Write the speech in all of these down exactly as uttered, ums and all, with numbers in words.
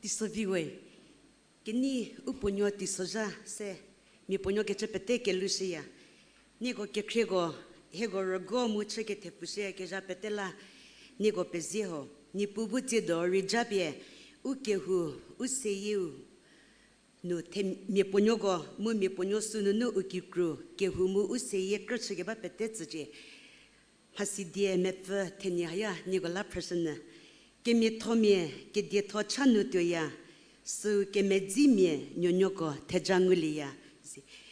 Teiso vi we, kenei u puonuo teisozha se, mia puonuo kecü pete kelushüya. Nieko kekhrieko, hieko rügo mu chü kethepfushüyakezha pete la, nieko pezie ho. Niepuu bu tsiedo rei japie, u kehou, u seyieu, nu the mia puonuoko mu mia puonuo sü nunu u kikru, kehou mu u seyie krüchükeba pete tsücie. Mhasidie mepfü thenie haya nieko la phrüshünyü. Kemiathomia, kedietho cha nu tuoya, süu kemedzimia nuonuoko theja ngulieya.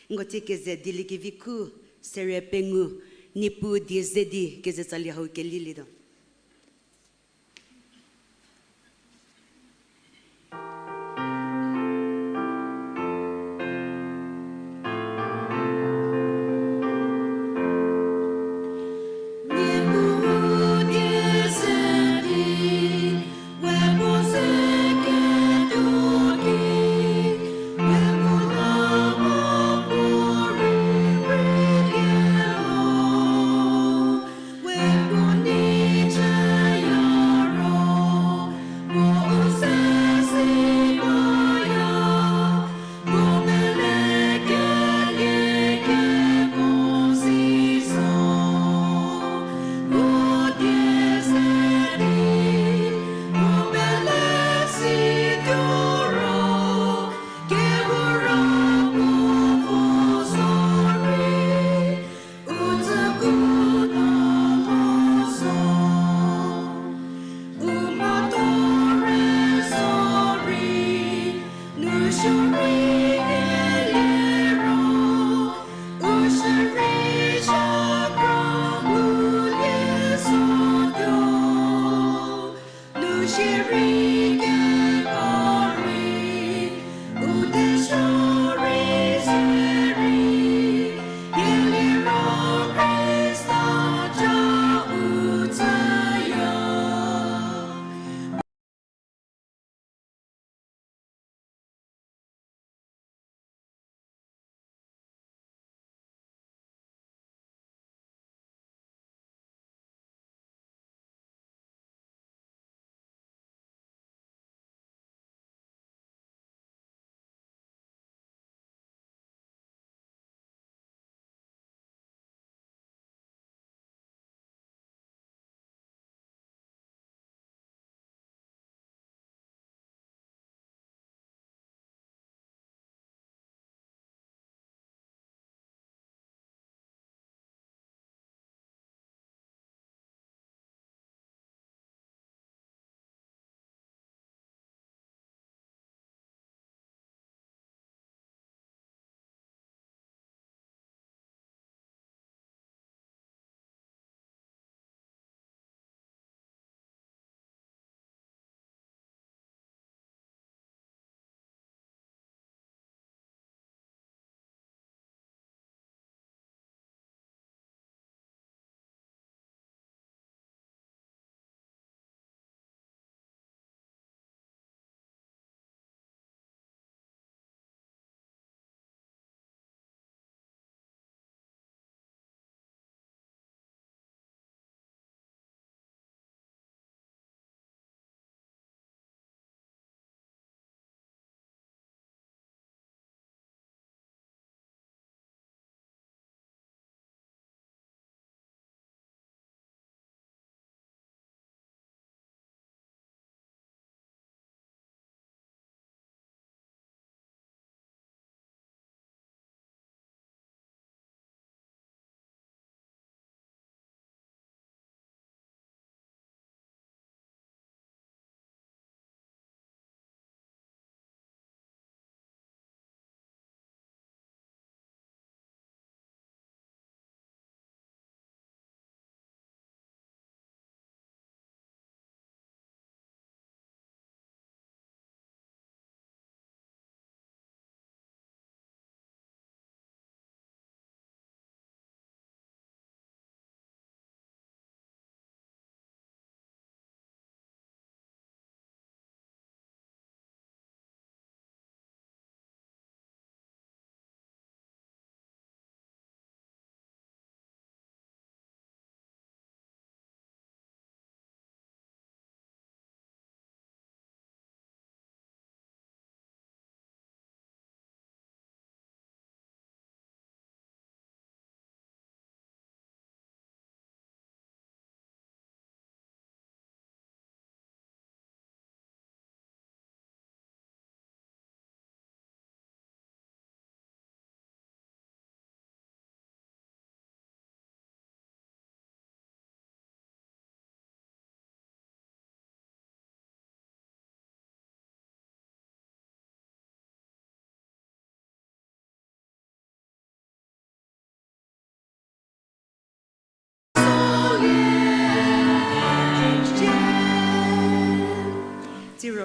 Nko tsie keze dieliekevi khu, sere pengou, Niepuu die ze di keze tsali hau kelilietuo.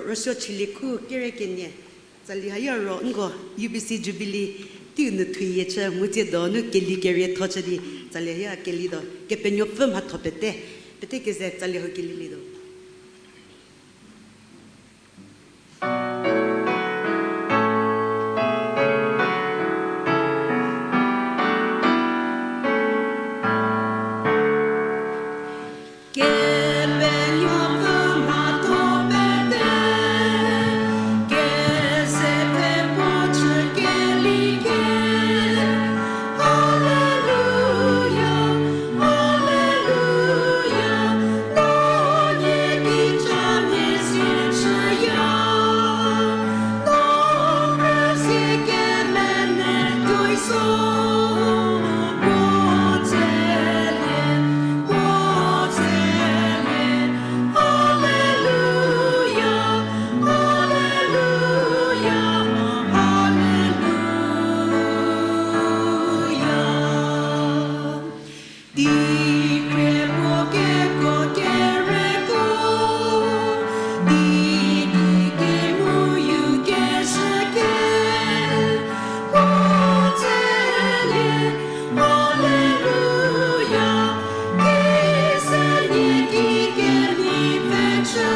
Rüsuo chülie khu kere kenie, tsali haya ro nko U B C Jubilee teiu nu thuyie chü mu tsie donu keli kerietho chü di, tsali haya keli do Kepenuopfü mhatho pete, pete keze tsali hau keli lietuo. Kepenuopfü mhatho pete, keze pfhe puo chü keli kie. Haleluya, haleluya, no nie kicha mia si chüya, no rüsie kemene tuoi so, puo tselie, puo tselie, haleluya, haleluya, haleluya. Tikrie puo keko kereko, di kikemu yu keshüke, puo tselie, haleluya, kise nie kikemhie pfhechü.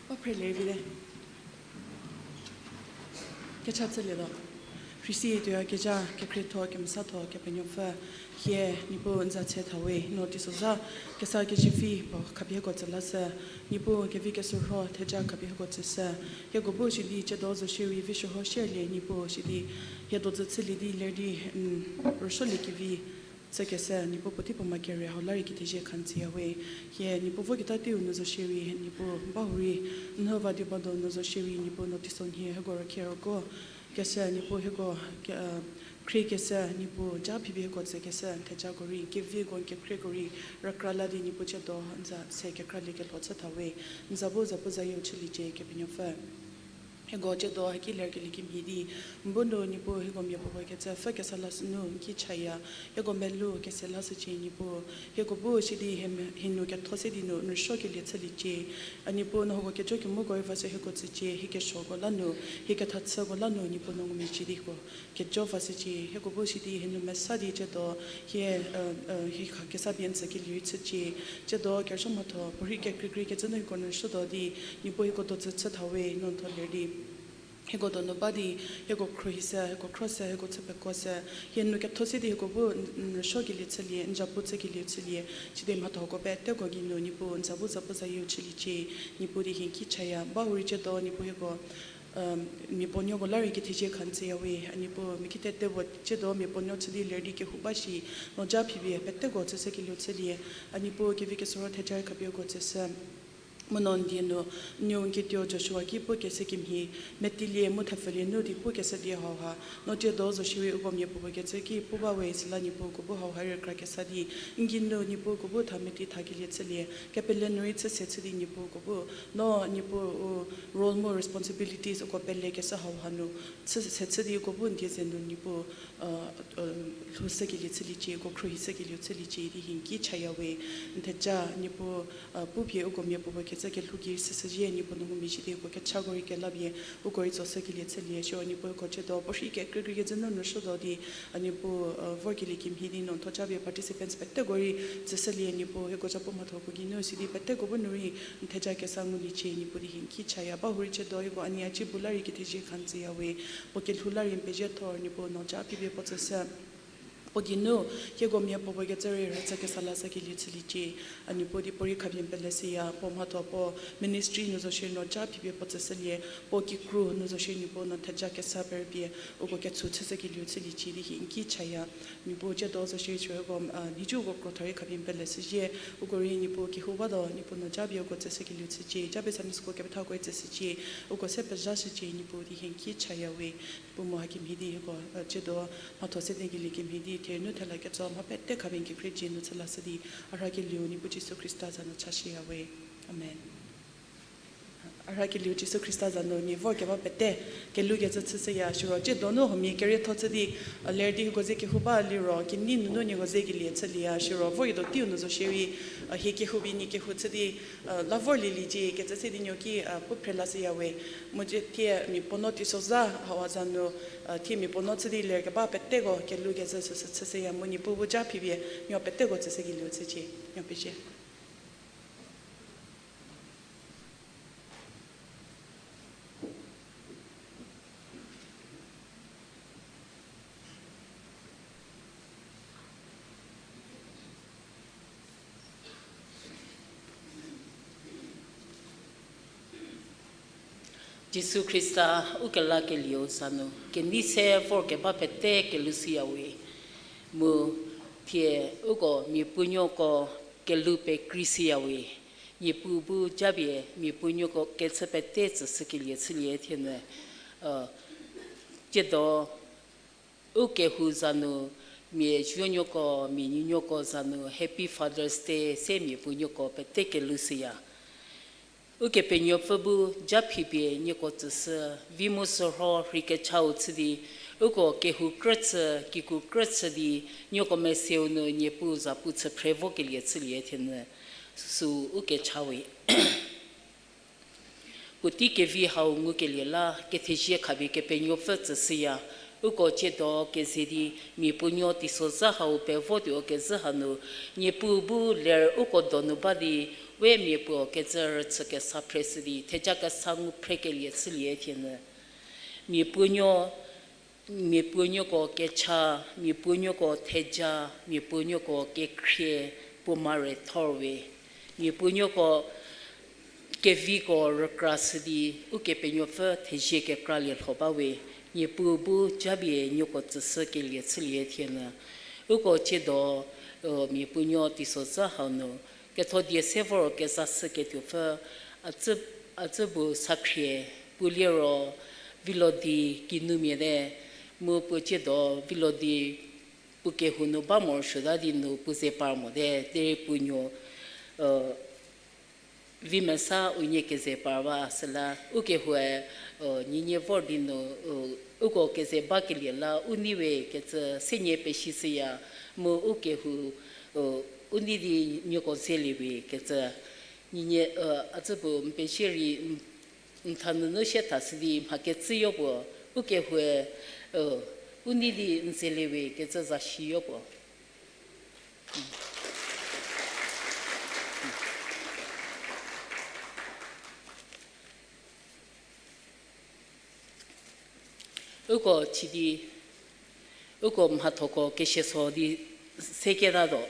Ba phrelie vite. Kecha chülietuo. Rhisi tuoyakezha, kekhrietho, kemesatho, Kepenuopfü, hie Niepuu n za tshe thawe, no teisozha kesa kezivi puo khapie hieko tsü lashü, Niepuu kevi kesorho theja khapie hieko tsüshü, hieko bu sidi tsiedo zo shierei vi shürho shierlie, Niepuu sidi hie dozü chülie di ler di, mm, rüsuoliekevi chükeshü, Niepuu puotei puo ma kere hau la rei kethezie kha n tsüyawe. Hie Niepuu vo keta teiu nu zo shierei, Niepuu ba hurei, n hü va di ba do nu zo shierei, Niepuu no teisonhie hieko rükhie roko keshü, Niepuu hieko ke-, khriekeshü, Niepuu ja phipie hieko tsükeshü, n thejako rei, n keviko, n kekhrieko rei rükra la di Niepuu tsiedo n za se kekraliekelho chü thawe, n za bu zapuzayie chüliecie Kepenuopfü. Hieko tsiedo haki lerkelie kemhie di, n bu nu Niepuu hieko mia puopuo kecü pfü kesa lashü nu n ki chaya, hieko melou kese lashücie Niepuu, hieko bu sidi hie me-, hie nu ketho se di nu n rüsuokelie chüliecie. A Niepuu no hako kejo kemoko rei va sü hieko tsücie, hie kesuoko la nu, hie kethachüko la nu Niepuu no ngumezhie di hieko kejo va shücie, hieko bu sidi hie nu mesa di tsiedo, hie, hie kha kesa pie n tsükelieu chücie, tsiedo kerüsuo mhatho puorhi kekreikrei kecü nu hieko n rüsuotuo di, Niepuu hieko dotsü chü thawe, no n tho ler di hieko donu ba di, hieko khruohi se, hieko khro se, hieko chü pekuo se, hie nu ketho se di hieko bu n, n rüsuokelie chülie, n zapu chükelieu chülie, sidi mhathoko peteko geinu Niepuu n za bu zapuzayie chüliecie, Niepuu di hie n ki chaya, ba hurei tsiedo Niepuu hieko mia puonuoko la rei kethezie kha n tsüyawe, a Niepuu, mia kitete puo tsiedo mia puonuo chü di ler di kehou ba shi, no ja phipie peteko tsüshükelieu chülie, a Niepuu kevi kesoro theja rei khapie uko tsüshü. Mu no n die nu, n nuo n kituo Joshua ki pu keshü kemhie, metilie mu thepfülie nu di pu keshü die hauha, no tsiedo zo shierei uko mia puopuo kecü ki pu bawe, süla Niepuu uko bu hauha rei kra kesa di, n geinu Niepuu uko bu tha meti thakelie chülie, kepele nu rei chü se chü di Niepuu uko bu, no Niepuu u role mu responsibilities uko pelekeshü hauha nu, chü se chü di uko bu n die ze nu Niepuu lhoushükelie chüliecie, uko khruohishükelieu chüliecie di hie n ki chayawe, n theja Niepuu, pupie uko mia puopuo kecü kelhou ki süshüzhie Niepuu no ngumezhie di uko kechako rei kelapie, uko rei tsoshükelie chülie, siro Niepuu uko tsiedo puorhi kekreikrei kecü nu n rüsuotuo di, a Niepuu, vorkelie kemhie di no n tho japie participants peteko rei tsüshülie Niepuu, hieko zapu mhathoko geinu sidi peteko bu nu rei n theja kesa nguliecie Niepuu di hie n ki chaya, ba hurei tsiedo hieko a nie a ci bu la rei kethezie kha n tsüyawe, puo kelhou la rei n pezie thor Niepuu no ja phipie puo tsüshü. Puo geinu, hieko mia puopuo kecü rei rüchü kesa lashükelie chüliecie, a Niepuu di puo rei khapie n peleshüya, puo mhatho puo ministry nu zo shierei no ja phipie puo tsüshülie, puo kikru nu zo shierei Niepuu no theja kesa perüpie, uko ketshu chüshükelieu chüliecie di hie n ki chaya, Niepuu tsiedo zo shierei siro hieko, nhicuko krotho rei khapie n peleshüzhie, uko rei Niepuu kehou batuo Niepuu no japie uko tsüshükelieu chücie, japie Sunday school kepethako rei tsüshücie, uko se pezhashücie Niepuu di hie n ki chayawe, Niepuu mu hakemhie di hieko, tsiedo mhatho se diekelie kemhie di therei nu thela ketso mha pete khapie n kekhrie dzie nu chü lashü di, a rhakelieu Niepuu Jisu Khrista za nu chashüyawe. Amen. A rhakelieu Jisu Khrista za nu nie vorkeba pete kelhoukecü chüshüya, siro tsiedo nu huomia kerietho chü di, ler di hieko ze kehou ba liro kenei nunu nieko zekelie chülieya, siro vorketuo teiu nu zo shierei, hie kehou pie nie kehou chü di, la vorlieliecie kecü se di nuo ki, pu phre lashüyawe. Mu thie mia puonuo teisozha hau za nu, thie mia puonuo chü di lerkeba peteko kelhoukecü süsü chüshüya mu Niepuu bu ja phipie nuo peteko tsüshükelieu chücie, nuo pezie. Jisu Khrista, u kelakelieu za nu kenei se vorkeba pete kelhou shüyawe. Mu thie uko mia puonuoko kelhou pekrei shüyawe. Niepuu bu japie mia puonuoko kechü pete tsüshükelie chülie thie nu, tsiedo u kehou za nu, mia zuonuoko, mia nuonuoko za nu Happy Father's Day se mia puonuoko pete kelhou shüya. Ukepenuopfü bu ja phipie nieko tsüshü, vi mu sürho rhei kechau chü di, uko kehou krüchü, kikru krüchü di, nieko meseu nu Niepuu za pu chü phre vokelie chülie thie nu, süu u kechawe. Puotei kevi hau ngukelie la kethezie khapie Kepenuopfü tsüshüya, uko tsiedo keze di mia puonuo teisozha hau pevo tuo kezhü hanu, Niepuu bu ler uko donu ba di, we mia puo kecü rüchü kesa phreshü di theja kesa ngu phrekelie chülie thie nu. Mia puonuo, mia puonuoko kecha, mia puonuoko theja, mia puonuoko kekhrie, puo mare thorwe. Mia puonuoko keviko rükrashü di, Ukepenuopfü thezie kekralie lho bawe. Niepuu bu japie nieko tsüshükelie chülie thie nu. Uko tsiedo, mia puonuo teisozha hau nu, ketho die se vor kezashüketuopfü, a tsü, a tsü bu sakhrie, puo liro Vilodi kinumia te, mu puo tsiedo Vilodi puo kehou nu ba morosuota di nu puo ze par mote, derei puo nuo, Vimesa unie keze parwa süla, u kehoue, o, nienie vor di nu, o, uko keze bakelie la u nei we kecü senie pesishüya, mu u kehou, o, u nei di nieko zelie we kecü. Nienie, o, a tsübu n pezie rei, n, n tha nunu sie thashü di mha kecüyo puo, u kehoue, o, u nei di n zelie we kecü zasiyo puo. Uko chidi, uko mhathoko kesieso di seketatuo.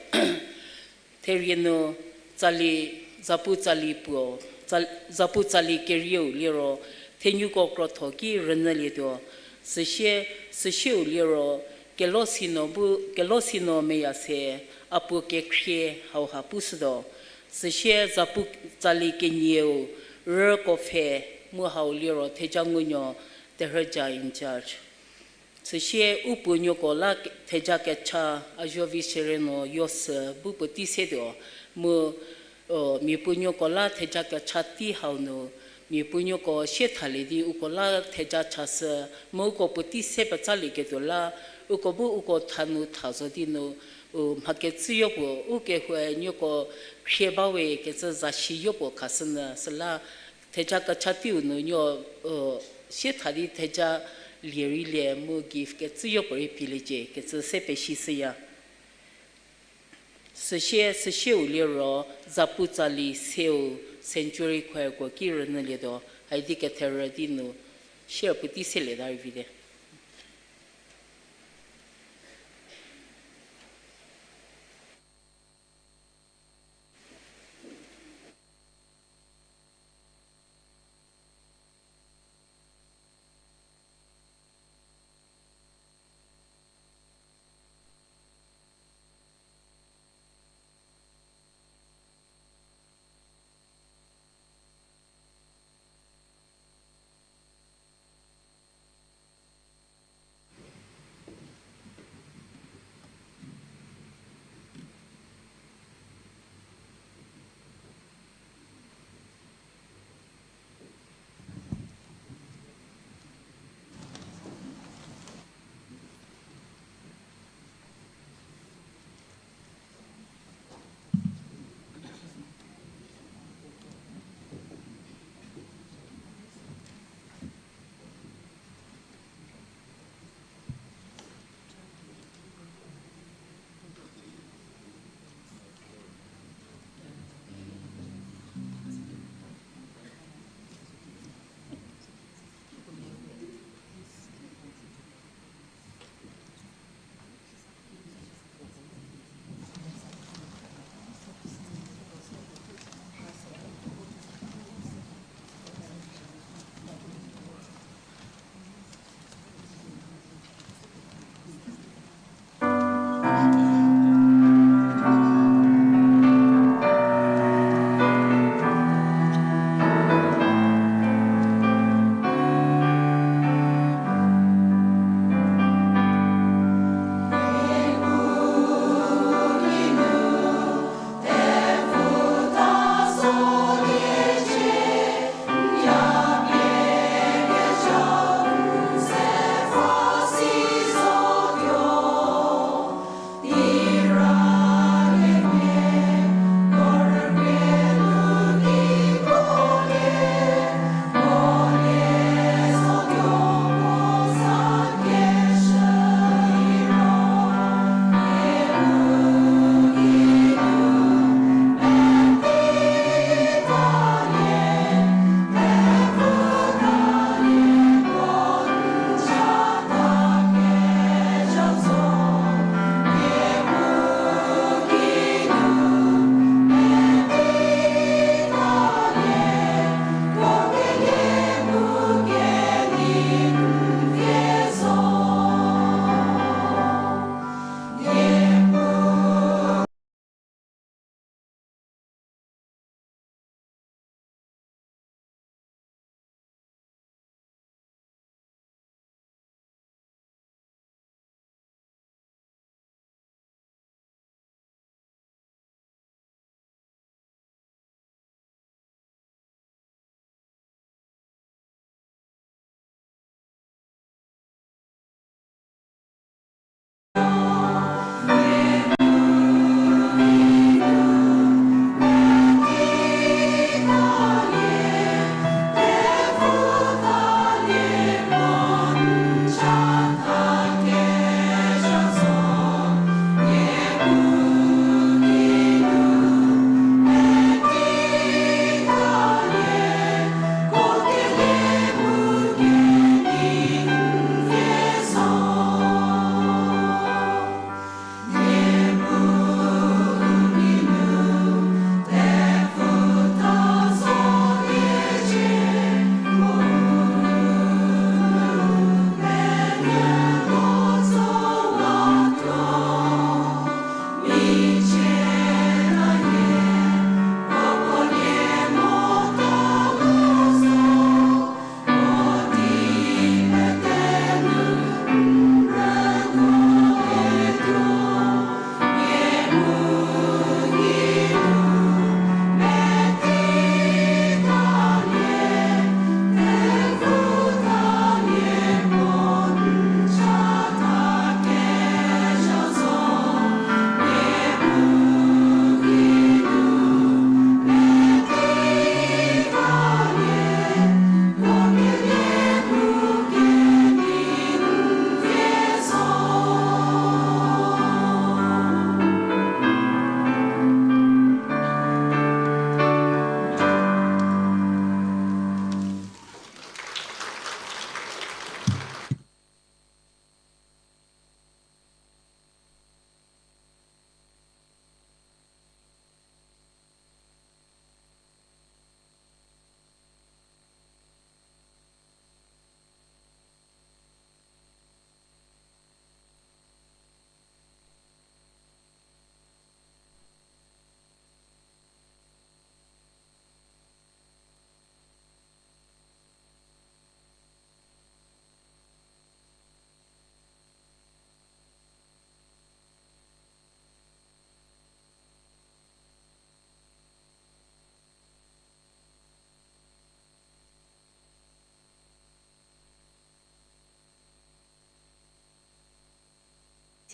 Therie nu tsali, zapu tsali puo, tsa-, zapu tsali kerieu liro, thenuko krotho ki rünyülietuo. Süsie, süsieu liro, kelosino bu, kelosino meya se, a puo kekhrie hauha pushütuo. Süsie zapu tsali kenieu, rüko pfhe, mu hau liro theja ngunuo, terhüja in charge. Süsie u puonuoko la ke-, theja kecha, a zuo vi sere no yosü bu puotei setuo, mu, o, mia puonuoko la theja kecha tei hau nu, mia puonuoko sie thalie di uko la theja chashü, mu uko puotei se petsalieketuo la, uko bu uko tha nu tha zo di nu, u mha kecüyo puo, u kehoue nieko khrie bawe kecü zasiyo puo khashünyü süla, theja kecha teiu nu nuo, o, sie tha di theja lie rei lie mu gift kecüyo puo rei pieliecie kecü se pesishüya. Süsie, süsieu liro, zapu tsali seu Century Choirko ki rünyülietuo, haidi ketherü di nu, share puotei selieta rei vite.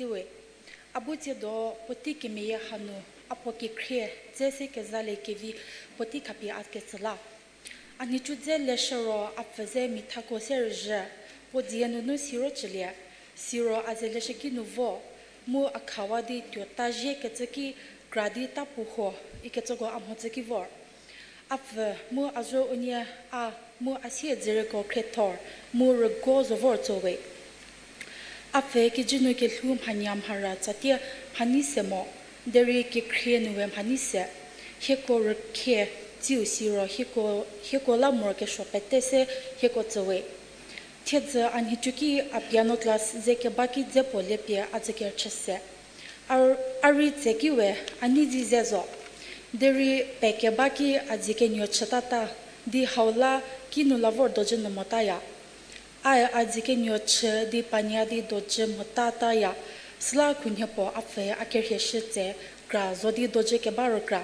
Iwe, a bu tsiedo puotei kemeyie hanu, a puo kekhrie dze se kezalie kevi puotei khapie a ketsü la. A nhicu dze leshü ro a pfü ze mithako se rüzhü, puo dzie nunu siro cülie, siro a ze leshüki nu vo, mu a khawa di tuo ta zhie kecü ki kra di ta puo huo, ikecüko a mhodzü ki vor. A pfü mu a zo unie a mu a sie dzüreko khriethor, mu rügo zo vor tso we. A pfü kijü nu kelhou mhanya mhara tsatie mhanei se mo, derei kekhrie nu we mhanei se. Hieko rükhie tsiu siro hieko, hieko la morokesuo pete se hieko tsü we. Thiedzü a nhicu ki a piano class ze keba ki dze puo lepie a dzü kerüchü se. A, a rei tse ki we, a nei di ze zo. Derei pekeba ki a dzi kenuo chütata, di hau la kinu la vor dojü nu motaya. Ae a dzi kenuo chü di panya di dojü motataya. Süla khunhie puo a pfü a kerhie shü tse kra zo di dojü keba rükra.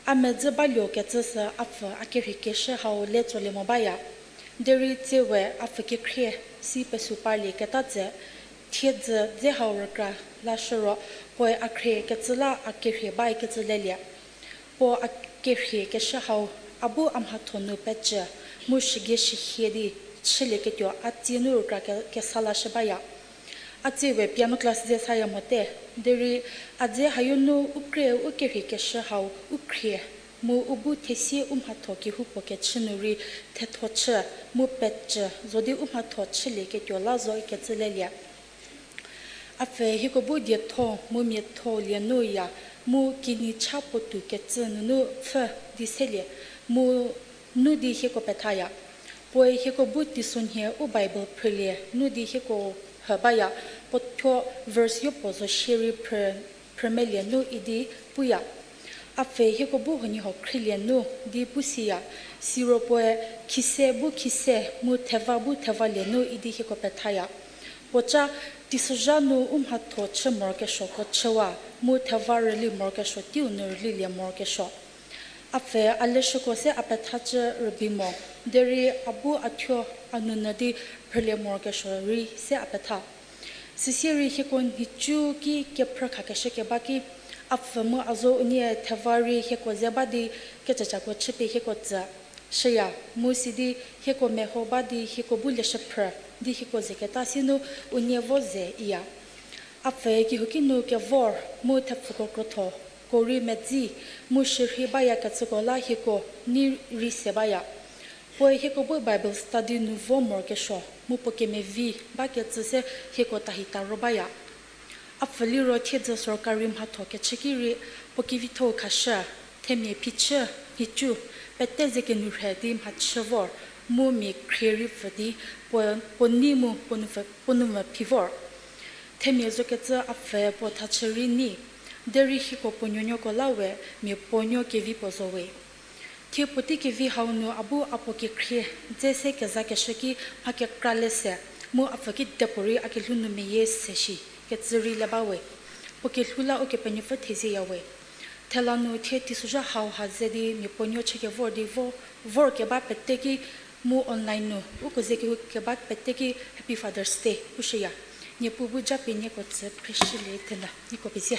A medzü baluo kecü sü a pfü a kerhie keshü hau le tsolie mo baya. Derei tsie we a pfü kekhrie si pesu parlie keta tse, thiedzü dze hau rükra lashü ro, puoe a khrie kecü la a kerhie ba ikecü lelie. Puo a kerhie keshü hau, a bu a mhatho nu pecü, mu shügie shühie di chülieketuo a tsie nu rükra ke-, kesa lashü baya. A tsie we piano class ze saya mote, derei a dze hayo nu u kre u kerhie keshü hau u khrie, mu u bu thesie u mhatho kehoupuo kechü nu rei thetho chü, mu pecü zo di u mhatho chülieketuo la zo ikecü lelie. A pfü hieko bu dietho mu miatho lie nuya, mu kinyi cha puotou kecü nunu pfhü di selie, mu nu di hieko pethaya. Puoe hieko bu teisonhie u Bible phrülie nu di hieko hü baya, puo thuo verse yopuo zo shierei phrü, phrümelie nu idi puya. A pfü hieko bu huoniehuo khrielie nu di pu siya, siro puoe khise bu khise mu theva bu thevalie nu idi hieko pethaya. Puoca teisozha nu u mhatho chü morokesuoko chüwa, mu theva rüli morokesuo teiu nu rülilie morokesuo. A pfü a leshüko se a pethacü rübei mo, derei a bu a thuo a nounyü di phrülie morokesuo rei se a petha. Süsie rei hieko nhicu ki kephrü khakeshü keba ki, a pfü mu a zo unie theva rei hieko ze ba di kecücako chüpie hieko tsü. Shüya, mu sidi hieko meho ba di hieko bu leshü phrü, di hieko zeketa sie nu unie vo ze iya. A pfü kehouki nu kevor mu thepfuko krotho, ko rei medzi, mu shürhei bayakecüko la hieko nei rei se baya. Puoe hieko bu Bible study nu vo morokesuo, mu puo kemevi bakecü se hieko tahi taro baya. A pfü liro thiedzü sorkari mhatho kechü ki rei, puo kevitho-u khashü, themia phichü, nhicu, pete ze kenu rhe di mhachü vor, mu mia khrie rei pfü di, puo, puo nei mu puo nu pfü, puo nu mvü phi vor. Themia zokecü a pfü puo thachü rei nei, derei hieko puo nuonuoko la we mia puo nuo kevi puo zo we. Thie puotei kevi hau nu a bu a puo kekhrie dze se kezakeshü ki mha kekra le se, mu a pfü kidepuorei a kelhou nu meyie se shi kecü rei le ba we. Puo kelhou la Ukepenuopfü thezieya we. Thela nu thie teisozha hau ha ze di mia puo nuo chü kevor di vo, vor keba pete ki mu online nu uko ze kehou keba pete ki Happy Father's Day pushüya. Niepuu bu japie nieko tsü phreshülie thena, nieko pezie.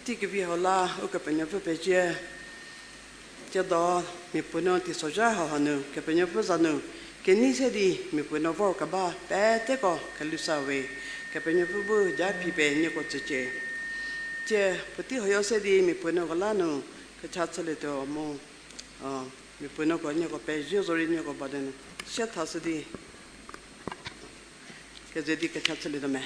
Teisozha kevi hau la Ukepenuopfü pezie. Tsiedo mia puo nuo teisozha hauha nu Kepenuopfü za nu kenei se di mia puo nuo vor keba peteko kelhou sa we, Kepenuopfü bu ja phi pie nieko tsücie. Tsie puotei hoyo se di mia puo nuoko la nu kecha chülietuo mu, mia puo nuoko nieko pezie zorei nieko ba de nu sie thashü di keze di kecha chülietuo me.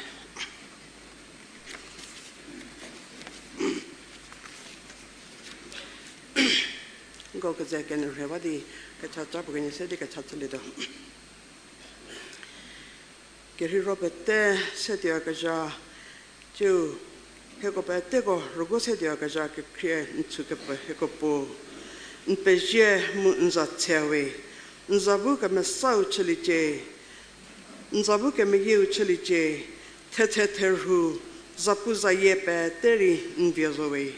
Nko keze kenyü rhe ba di kecha cha puo kenie se di kecha chülietuo. Kerheiro pete se tuoyakezha, tsiu hieko peteko rüguo se tuoyakezha kekhrie n tsükepfü hieko puo, n pezie mu n za tse we, n za bu kemesau chüliecie, n za bu kemeyieu chüliecie, thetse therhu, zapu zayie pete rei n vie zo we.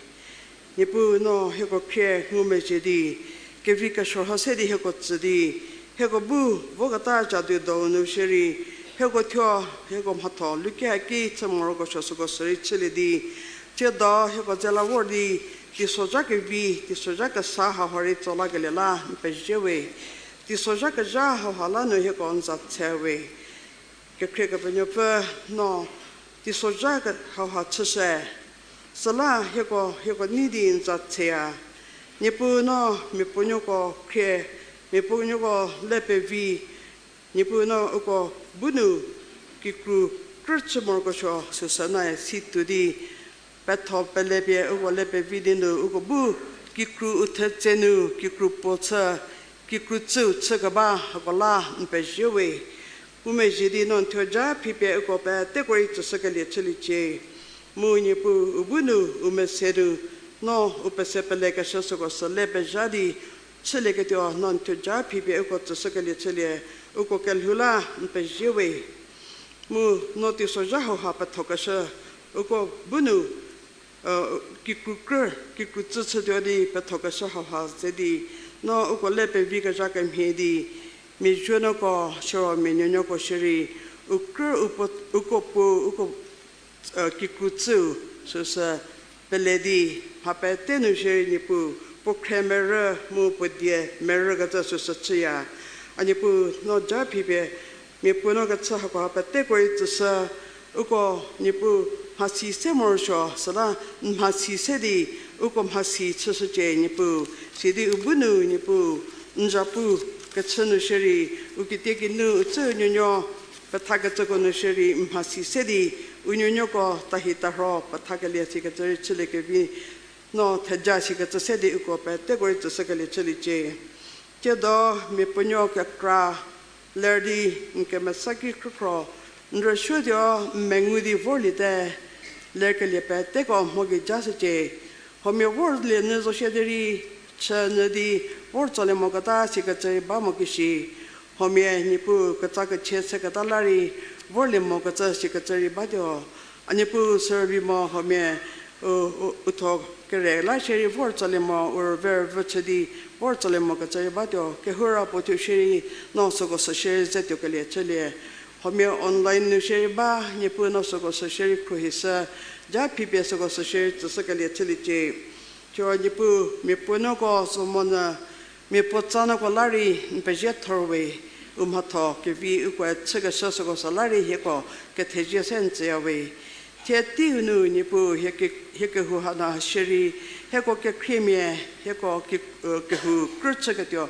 Niepuu no hieko khrie ngumezhie di, kevi kesuo ha se di hieko tsü di, hieko bu voketa jadu dou nu shierei, hieko thuo, hieko mhatho luki haki chü morokesuo süko sürei chülie di, tsiedo hieko dze la vor di, teisozha kevi, teisozha kesa hauha rei tso lakelie la n pezie we. Teisozha kezha hauha la nu hieko n za tse we. Kekhrie Kepenuopfü no teisozha ke- hauha chüshü. Süla hieko, hieko nei di n za tseya. Niepuu no mia puonuoko khrie, mia puonuoko le pevi, Niepuu no uko bu nu kikru krü chü morokesuo süsü noe si tuo di, petho pele pie uko le pevi di nu uko bu kikru u thetse nu kikru puo chü, kikru tsüu chükeba hako la n pezie we. Ngumezhie di no n thuo ja phi pie uko peteko rei tsüshükelie chüliecie. Mu Niepuu u bu nu u mese nu no u pese pelekeshü süko sü le pezha di chülieketuo no n thuo ja phi pie uko tsüshükelie chülie, uko kelhou la n pezie we. Mu no teisozha hauha pethokeshü uko bu nu kikru krü, kikru tsü chütuo di pethokeshü hauha ze di, no uko le pevi kezha kemhie di, mia zuonuoko siro mia nuonuoko shierei, u krü u puo, uko puo, uko kikru tsüu süsü pele di, mha pete nu shierei Niepuu puo khre merü mu puo die merükecü süsü chüya. A Niepuu no ja phi pie mia puonuo kechü hako ha peteko rei tsüshü, uko Niepuu mhasi se morosuo süla n mhasi se di uko mhasi chüshücie Niepuu. Sidi u bu nu Niepuu n zapu kechü nu shierei, u kitiekinu u tsüu nuonuo pethakecüko nu shierei n mhasi se di u nuonuoko tahi tarho pethakelie sikecü rei chüliekevi no theja sikecü se di uko peteko rei tsüshükelie chüliecie. Tsiedo mia puonuo kekra ler di n kemesa ki khrükhro, n rüsuotuo n mengu di vorliete, lerkelie peteko mho gei ja shücie. Huomia vorlie nyü zo shie derei, chü nyü di vor tsolie moketa sikecü rei ba mo kishi. Huomia Niepuu ketsa kechie seketa la rei vorlie mokecü sikecü rei batuo. A Niepuu sürübei mo huomia, u, u, u tho kere la shierei vor tsolie mo, u rüve rüvü chü di vor tsolie mokecü rei batuo. Kehoura puo thuo shierei no süko sü shierei ze tuokelie chülie. Huomia online nu shierei ba, Niepuu no süko sü shierei khruohishü, ja phi pie süko sü shierei tsüshükelie chüliecie. Thiro Niepuu mia puonuoko zo monyü, mia puotsanuoko la rei n pezie thor we, u mhatho kevi ukoe chükeshü süko sü la rei hieko kethezie se n tsüya we. Thie teiu nu Niepuu hie ke-, hie kehou hanu shierei, hieko kekhriemia, hieko ke-, kehou krü chüketuo,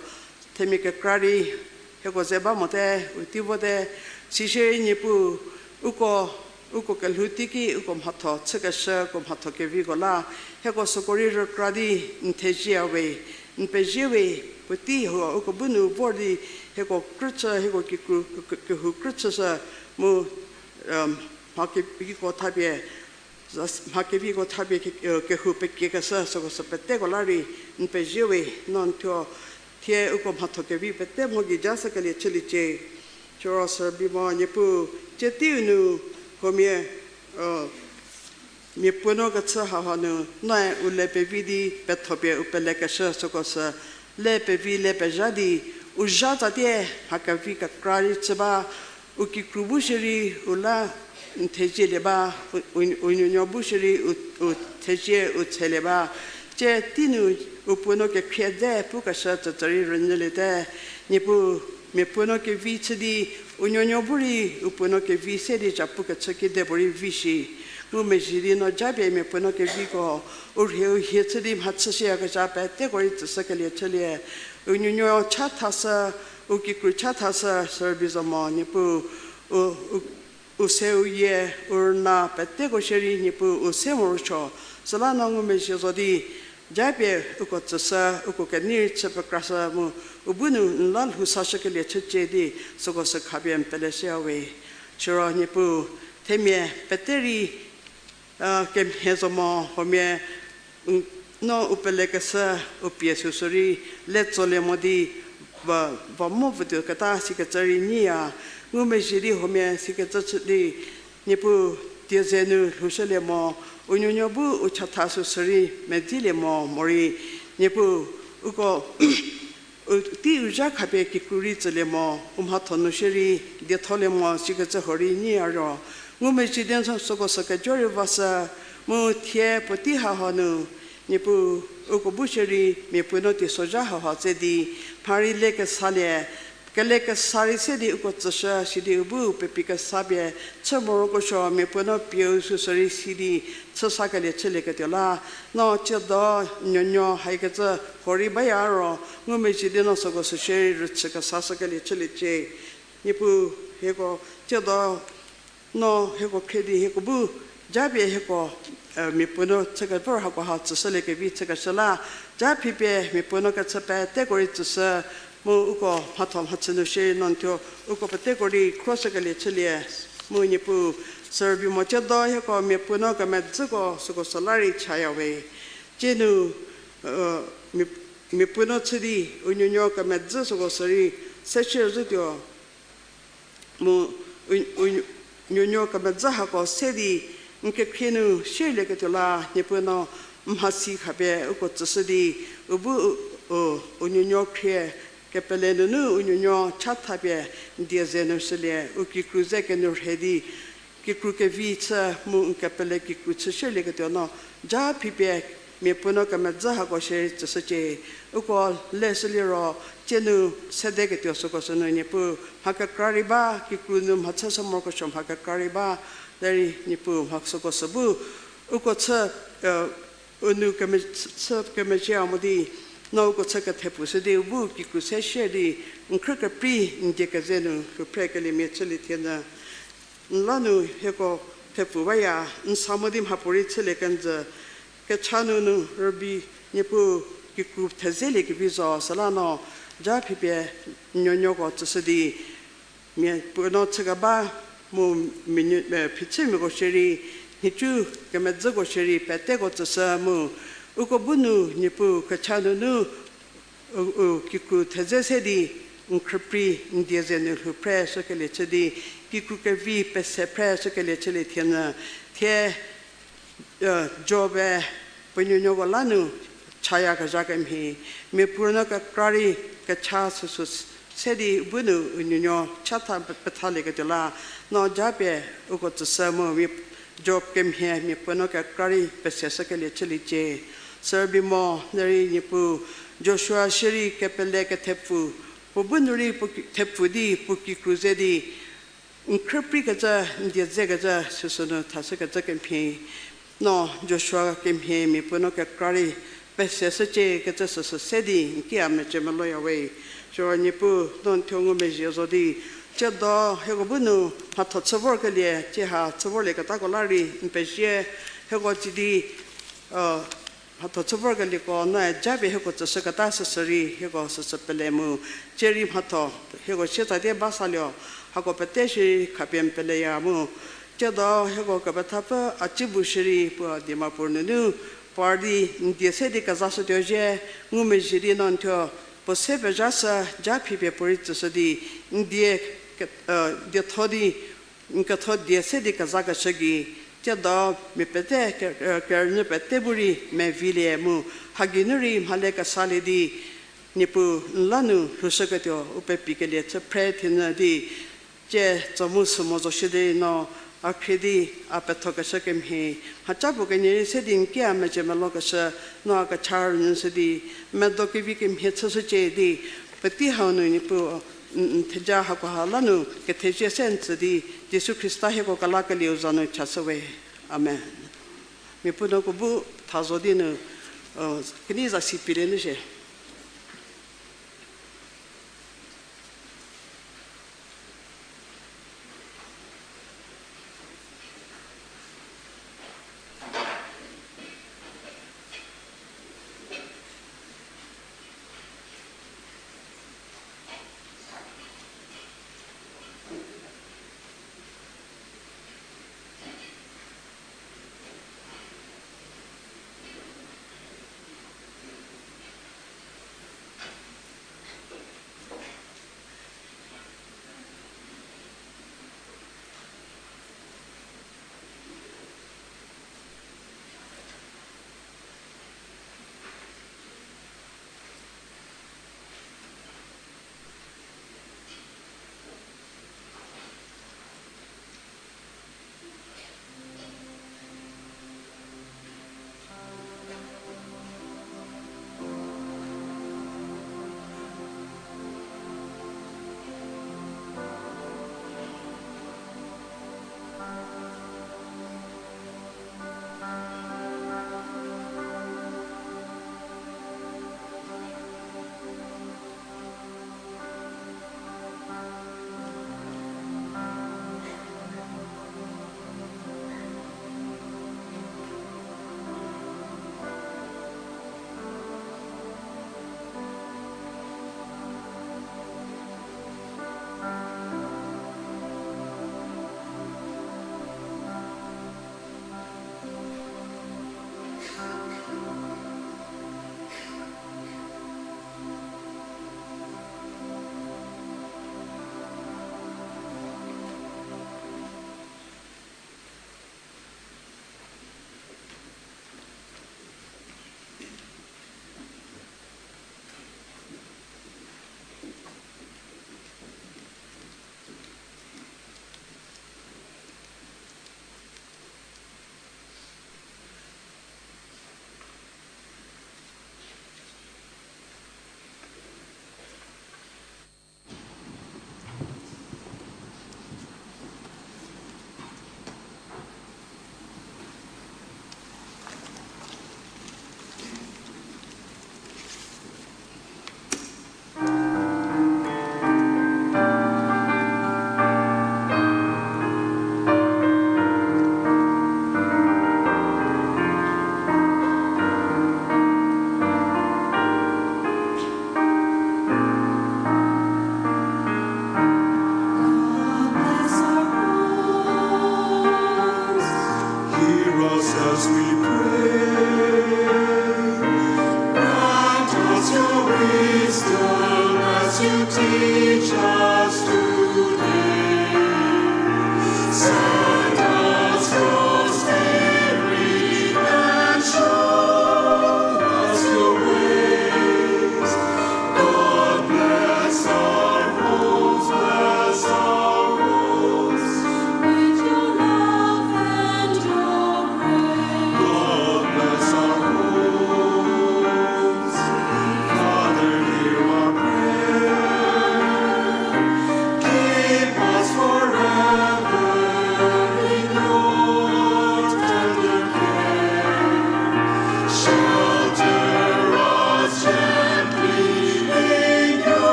themia kekra rei hieko ze ba mote, u tei vote, sishierei Niepuu, uko, uko kelhou teiki uko mhatho chükeshü, uko mhatho keviko la, hieko süko rei rükra di n thezieya we, n pezie we, puotei hau uko bu nu vor di hieko krü chü, hieko kikru, ke-, kehou krü chüshü, mu, mha keviko thapie, mha keviko thapie ke-, kehou pekiekeshü süko sü peteko la rei n pezie we, no n thuo thie uko mhatho kevi pete mho gei ja shükelie chüliecie. Thiro sü bimo Niepuu, tsie teiu nu huomia, mia puonuo kechü hauha nu noe u le pevi di pethopie u pelekeshü süko sü le pevi le pezha di u zha tsatie mha kevi kekra rei chü ba, u kikru bu shierei u la n thezielie ba, u, u, u nuonuo bu shierei u, u thezie u tshelie ba. Tie tei nu u puo nuo kekhrie dze pukeshü tsütsü rei rünyüliete. Niepuu, mia puo nuo kevi chü di, u nuonuo bu rei u puo nuo kevi se di zhapu kechü kedipuorei vi shi. Ngumezhie di no japie mia puo nuo keviko, u rhie u hie chü di mhachü shüyakezha peteko rei tsüshükelie chülie. U nuonuo chathashü, u kikru chathashü, sürbi zo mo, Niepuu, u, u, u se u yie, u rüna peteko shierei Niepuu u se morosuo. Süla no ngumezhie zo di, japie uko tsüshü, uko kenei rei chü pekrashü mu, u bu nu n la lhou sashükelie chücie di, süko sü khapie n pele shüya we. Siro Niepuu, themia pete rei, kemhie zo mo, huomia, n, no u pelekeshü, u pie süsü rei, le tsolie mo di, va, va mo vütuo keta sikecü rei nyiya, ngumezhie di huomia sikecü chü di, Niepuu, tieze nu lhoushülie mo, u nuonuo bu u chatha süsü rei medzilie mo, morei, Niepuu, uko, u, tei u zha khapie kikru rei tsülie mo, u mhatho nu shierei, dietholie mo, sikecü huorei nyiya ro. Ngumezhie di no süko sü kejo rei vashü, mu thie puotei haha nu, Niepuu, uko bu shierei, mia puo nuo teisozha haha tse di, mha rei le kesalie, kele kesa rei se di uko tsüshü, sidi u bu pepi kesa pie, chü morokesuo, mia puo nuo pieu süsü rei sidi, chü sakelie chülieketuo la, no tsiedo, nuonuo haikecü, huorei baya ro, ngumezhie di no süko sü shierei rüchü kesa shükelie chüliecie. Niepuu, hieko, tsiedo, no hieko khrie di hieko bu, japie hieko, mia puo nuo chü kevor hakoha tsüshüliekevi chükeshü la, ja phipie mia puo nuo kechü peteko rei tsüshü, mu uko mhatho mhachü nu shierei no n thuo, uko peteko rei khroshükelie chülie, mu Niepuu, sürbi mo tsiedo hieko mia puo nuo kemedzüko süko sü la rei chaya we. Tie nu, mia, mia puo nuo chü di, u nuonuo kemedzü süko sü rei, se shie zhütuo, mu, u, u, nuonuo kemedzü hako se di, n kekhrie nu shierlieketuo la, Niepuu no, mhasi khapie uko tsüshü di, u bu, u, u, u nuonuo khrie, kepele nunu u nuonuo chathapie, n die ze nu shülie, u kikru ze kenu rhe di, kikru kevi chü mu n kepele kikru chü shierlieketuo no, ja phipie, mia puo nuo kemedzü hako shierei tsüshücie, uko leshü liro, tie nu sedeketuo süko sü nu Niepuu, mha kekra rei ba, kikru nu mhachü sü morokesuo mha kekra rei ba, derei Niepuu mha süko sü bu, uko chü, u nu keme, chü kemezhie mo di, no uko chü kethepfu shü di, u bu kikru se shie di, n khrü keprei n die keze nu lhou phrekeliemia chülie thie nyü. N la nu hieko thepfu baya, n sa mo di mhapuorei chülie kenjü. Kecha nunu rübei Niepuu kikru thezeliekevi zo, süla no, ja phipie nuonuoko tsüshü di, mia puo nuo chükeba mu, mia, phichümiako shierei, nhicu kemedzüko shierei peteko tsüshü mu, uko bu nu Niepuu kecha nunu, u, u kikru theze se di, n khrüprei n die ze nu lhou phre shükelie chü di, kikru kevi pese phre shükelie chülie thie nyü, thie, Job-e puo nuonuoko la nu chayakezha kemhie, mia puo nuo kekra rei kecha süsü se di bu nu u nuonuo chatha pethalieketuo la, no japie uko tsüshü mu mia, Job kemhie mia puo nuo kekra rei pese shükelie chüliecie. Sürbi mo derei Niepuu, Joshua shierei kepele kethepfu, puo bu nu rei puo ki, thepfu di puo kikru ze di, n khrüpreikecü, n die zekecü süsü nu thashükecü kemhie, no Joshua kemhie mia puo nuo kekra rei pese shücie kecü süsü se di n ki a mecie meloya we. Siro Niepuu, no n thuo ngumezhie zo di, tsiedo hieko bu nu mhatho chü vorkelie, tsie ha chü vorlieketako la rei n pezie, hieko tsie di, mhatho chü vorkelieko noe japie hieko tsüshüketa süsü rei hieko süsü pele mu, tsie rei mhatho hieko sietsatie ba saluo, hako pete shierei khapie n peleya mu, tsiedo hieko kepethapfü a tsibu shierei puo Dimapur nunu par di n die se di kezashütuo zhie, ngumezhie di no n thuo puo se pezhashü, ja phipie puorei tsüshü di, n die, dietho di, n ketho die se di kezakeshü gei, tsiedo mia pete, kerünyü pete bu rei mevilie mu, hageinu rei mhale kesalie di, Niepuu n la nu lhoushüketuo u pepikelie chü phre thie nyü di, tsie tso mu sü mo zo shierei no, A khrie di, a pethokeshü kemhie, mhaca puo kenie rei se di n ki a mezhie melokeshü, no a kecha rünyüshü di, medo kevi kemhie chüshücie di, puotei hau nu Niepuu, n, n theja hakoha la nu kethezie se n tsü di, Jisu Khrista hieko kelakelieu za nu chashüwe. Amen. Mia puo nuoko bu tha zo di nu, o, kenei za si pie le nu shie.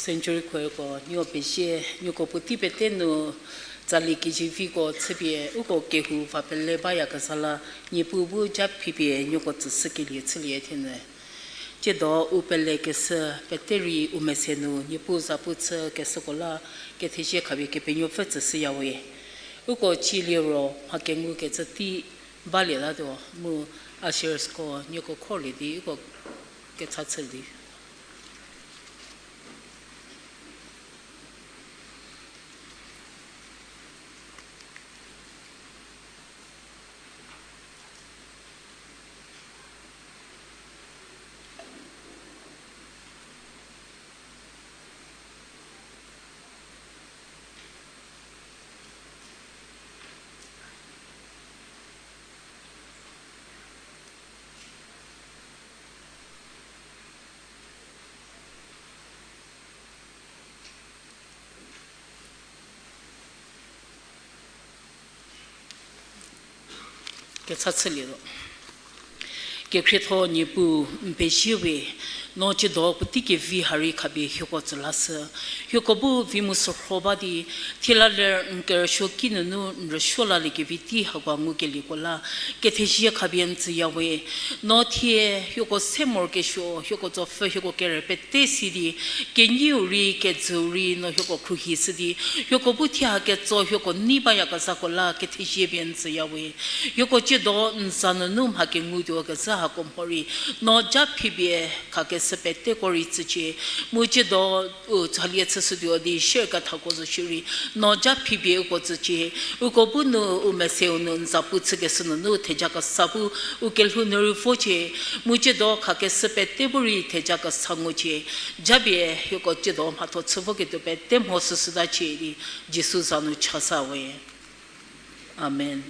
Century Choirko nieko pezie, nieko puotei pete nu tsali keziviko chüpie uko kehou va pele bayakezha la, Niepuu bu ja phipie nieko tsüshükelie chülie thenyü. Tsiedo u pelekeshü pete rei u mese nu Niepuu zapu chükeshüko la, kethezie khapie Kepenuopfü tsüshüyawe. Uko cieliero mha kengukecü tei balie latuo mu ushersko nieko khorlie di uko kecha chülie. Kecha chülietuo. Kekhrietho Niepuu, n pezie we, no tsiedo puotei kevi ha rei khapie hieko tsü lashü. Hieko bu vi mu sürho ba di, thie la ler n kerüsuo ki nunu n rüsuo laliekevi tei hako ngukelieko la, kethezie khapie n tsüyawe. No thie hieko se morokesuo, hieko tsopfü, hieko kere pete si di, kenyiu rei, kejüu rei, no hieko khruohishü di, hieko bu thie ha ketso hieko nei bayakezhako la kethezie pie n tsüyawe. Hieko tsiedo n za nunu mha kengutuo kezhü hako mho rei, no ja phipie khakeshü peteko rei tsücie. Mu tsiedo u tsalie chüshütuo di share kethako zo shierei, no ja phipie uko tsücie. Uko bu nu u meseu nu n zapu chükeshü nunu thejakesa bu u kelhou nu rei vocie. Mu tsiedo khakeshü pete bu rei thejakesa ngucie. Japie hieko tsiedo mhatho chü voketuo pete mho shüshütacie di Jisu za nu chasa we. Amen.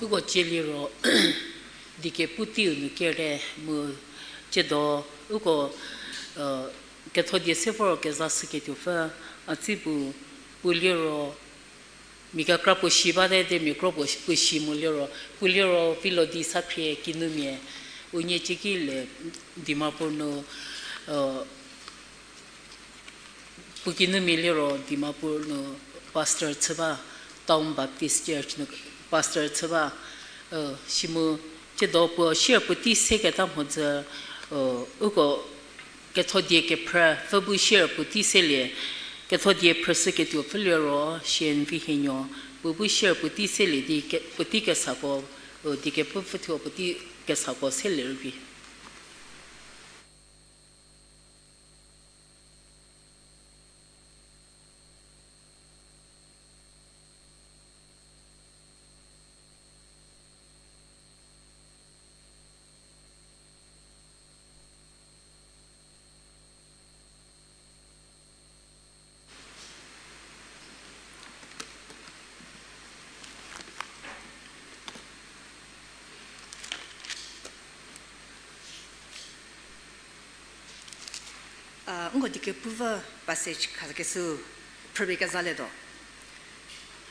Uko cieliero dike pu teiu nu kere mu tsiedo uko, ketho die se vor kezashüketuopfü, a tsi pu, pu liro, mia kekra puo shi bate de mia kro puo, puo shi mo liro, pu liro Vilodi Sakhrie kinumia, unie cieki le Dimapur nu, Puo kinumia liro Dimapur nu pastor chü ba, Town Baptist Church nu pastor chü ba, si mu, tsiedo puo share puotei seketa mhodzü, uko kethodie kephrü pfü bu share puotei selie, kethodie phrüshüketuo pfü liro, Sienvi Hienuo, puo bu share puotei selie di ke-, puotei kesako, di kepfü pfü thuo puotei kesako selie rübei. A, nko die kepfü pfü passage khakeshü phrüpie kezalietuo.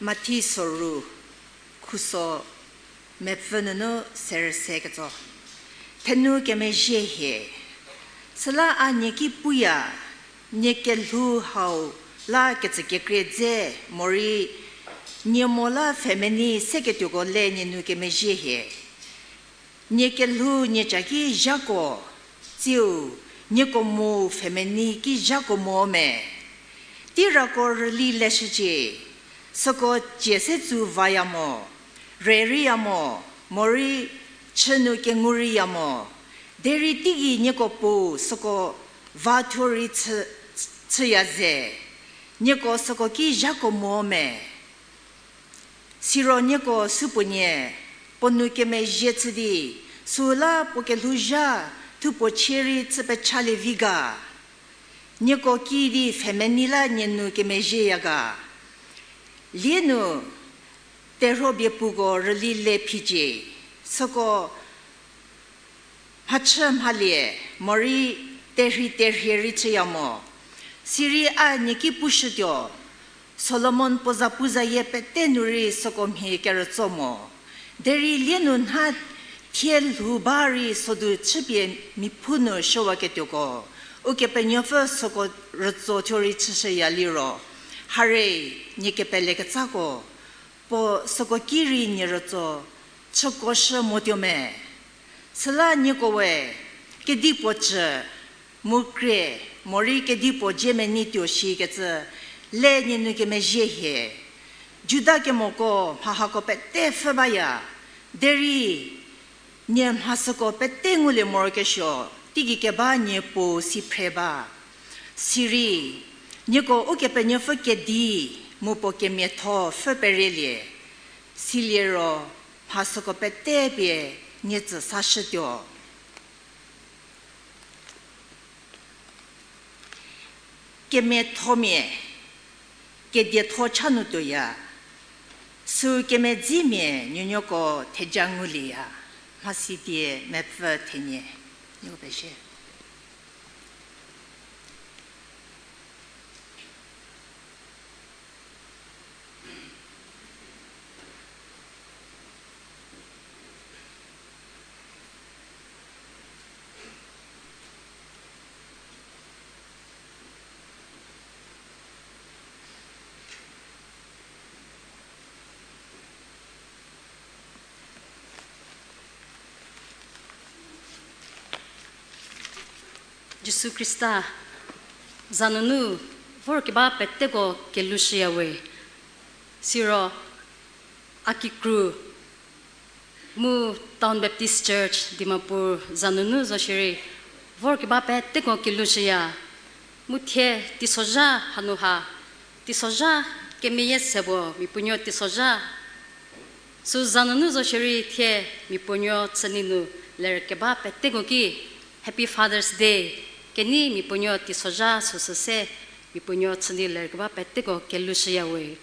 Mathi soru, khuso mepfü nunu serü se ketso. Thenu kemezhie hie. Süla a nie ki puya, nie kelhou hau la kecükekrie dze morei nie mo la pfhemenei seketuoko le nie nu kemezhie hie. Nie kelhou nie ca ki zhako, tsiu, nieko mo pfhemenei ki zhako mo me. Teirako rüli leshücie, süko cie se tsu vaya mo, rüreiya mo, morei chü nu kengu reiya mo, derei teigei nieko puo süko va thuo rei chü, chüya ze, nieko süko ki zhako mo me. Siro nieko supuonie, puo nu kemezhie chü di, süla puo kelhouzha thupuo chie rei chü pechalie vi ga. Nieko kiüdi pfhemenei la nie nu kemezhieya ga. Lie nu, terhuo bie puko rüli le phicie, süko mhachü mhalie, morei terhei terhie rei chüya mo. Sirei a nie ki pushütuo, Solomon puo zapuzayie pete nu rei süko mhie kerütso mo. Derei lie nu nha thie lhou ba rei sodu chüpie miphu nu shüwaketuoko, Ukepenuopfü süko rütso thuo rei chüshüya liro, hare, nie kepelekecako, puo süko ki rei nie rütso chükoshü motuo me. Süla nieko we, kedipuo cü, mu krie, morei kedipuo dzie menei tuo shikecü, le nie nu kemezhie hie. Juda kemoko mha hako pete pfhü baya, derei nie mha süko pete ngulie morokesuo, teigei keba nie puo si phre ba. Sirei, nieko Ukepenuopfü kedi, mu puo kemiatho pfhü perielie. Siliero, mha süko pete pie nie tsü sashütuo. Kemiathomia, kedietho cha nu tuoya, sü kemedzimia nuonuoko theja ngulieya, mhasi die mepfü thenie, nieko pezie. Jisu Khrista za nunu vorkeba peteko kelushüya we. Siro a kikru mu Town Baptist Church Dimapur za nunu zo shierei vorkeba peteko kelushüya. Mu thie teisozha hanu ha, teisozha kemeyie se puo miapuonuo teisozha. Sü za nunu zo shierei thie miapuonuo chünie nu lerkeba peteko ki Happy Father's Day kenei miapuonuo teisozha süsü se miapuonuo chünie lerkeba peteko kelushüya we.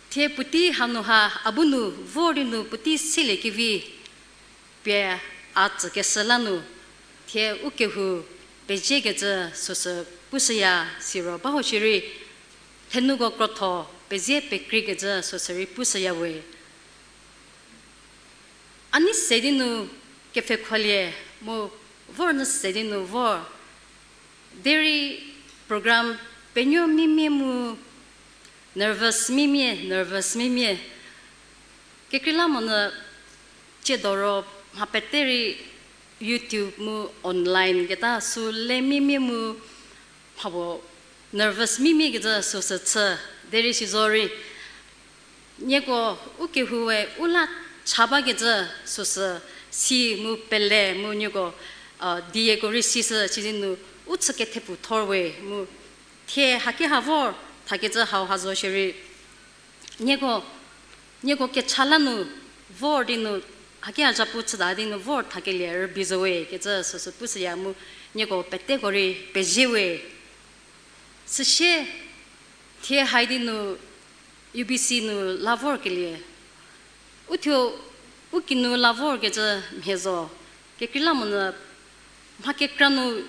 Thie puotei hanu ha a bu nu vor di nu puotei siliekevi pie a tsükeshü la nu, thie u kehou peziekecü süsü pushüya siro ba ho shierei, thenuko krotho pezie pekreikecü süsü rei pushüya we. A nei se di nu kepfhekholie mu vor nyü se di nu vor. Derei program penuo mimie mu nervous mimie, nervous mimie. Kekreilamonyü tsiedo ro mha pete rei YouTube mu online keta sü le mimie mu mha puo nervous mimie kecü süsü chü, derei si zorei nieko u kehou we u la cha bakecü süsü si mu pele mu nieko, dieko rei sishü sidi nu u chü kethepfu thor we mu thie haki ha vor thakecü hau ha zo shierei nieko, nieko kecha la nu vor di nu, haki ha zhapu chüta di nu vor thakelie rübei zo we kecü süsü pushüya mu nieko peteko rei pezie we. Süsie thie hai di nu U B C nu la vorkelie uthuo u kinu la vorkecü mhie zo. Kekreilamonyü mha kekra nu,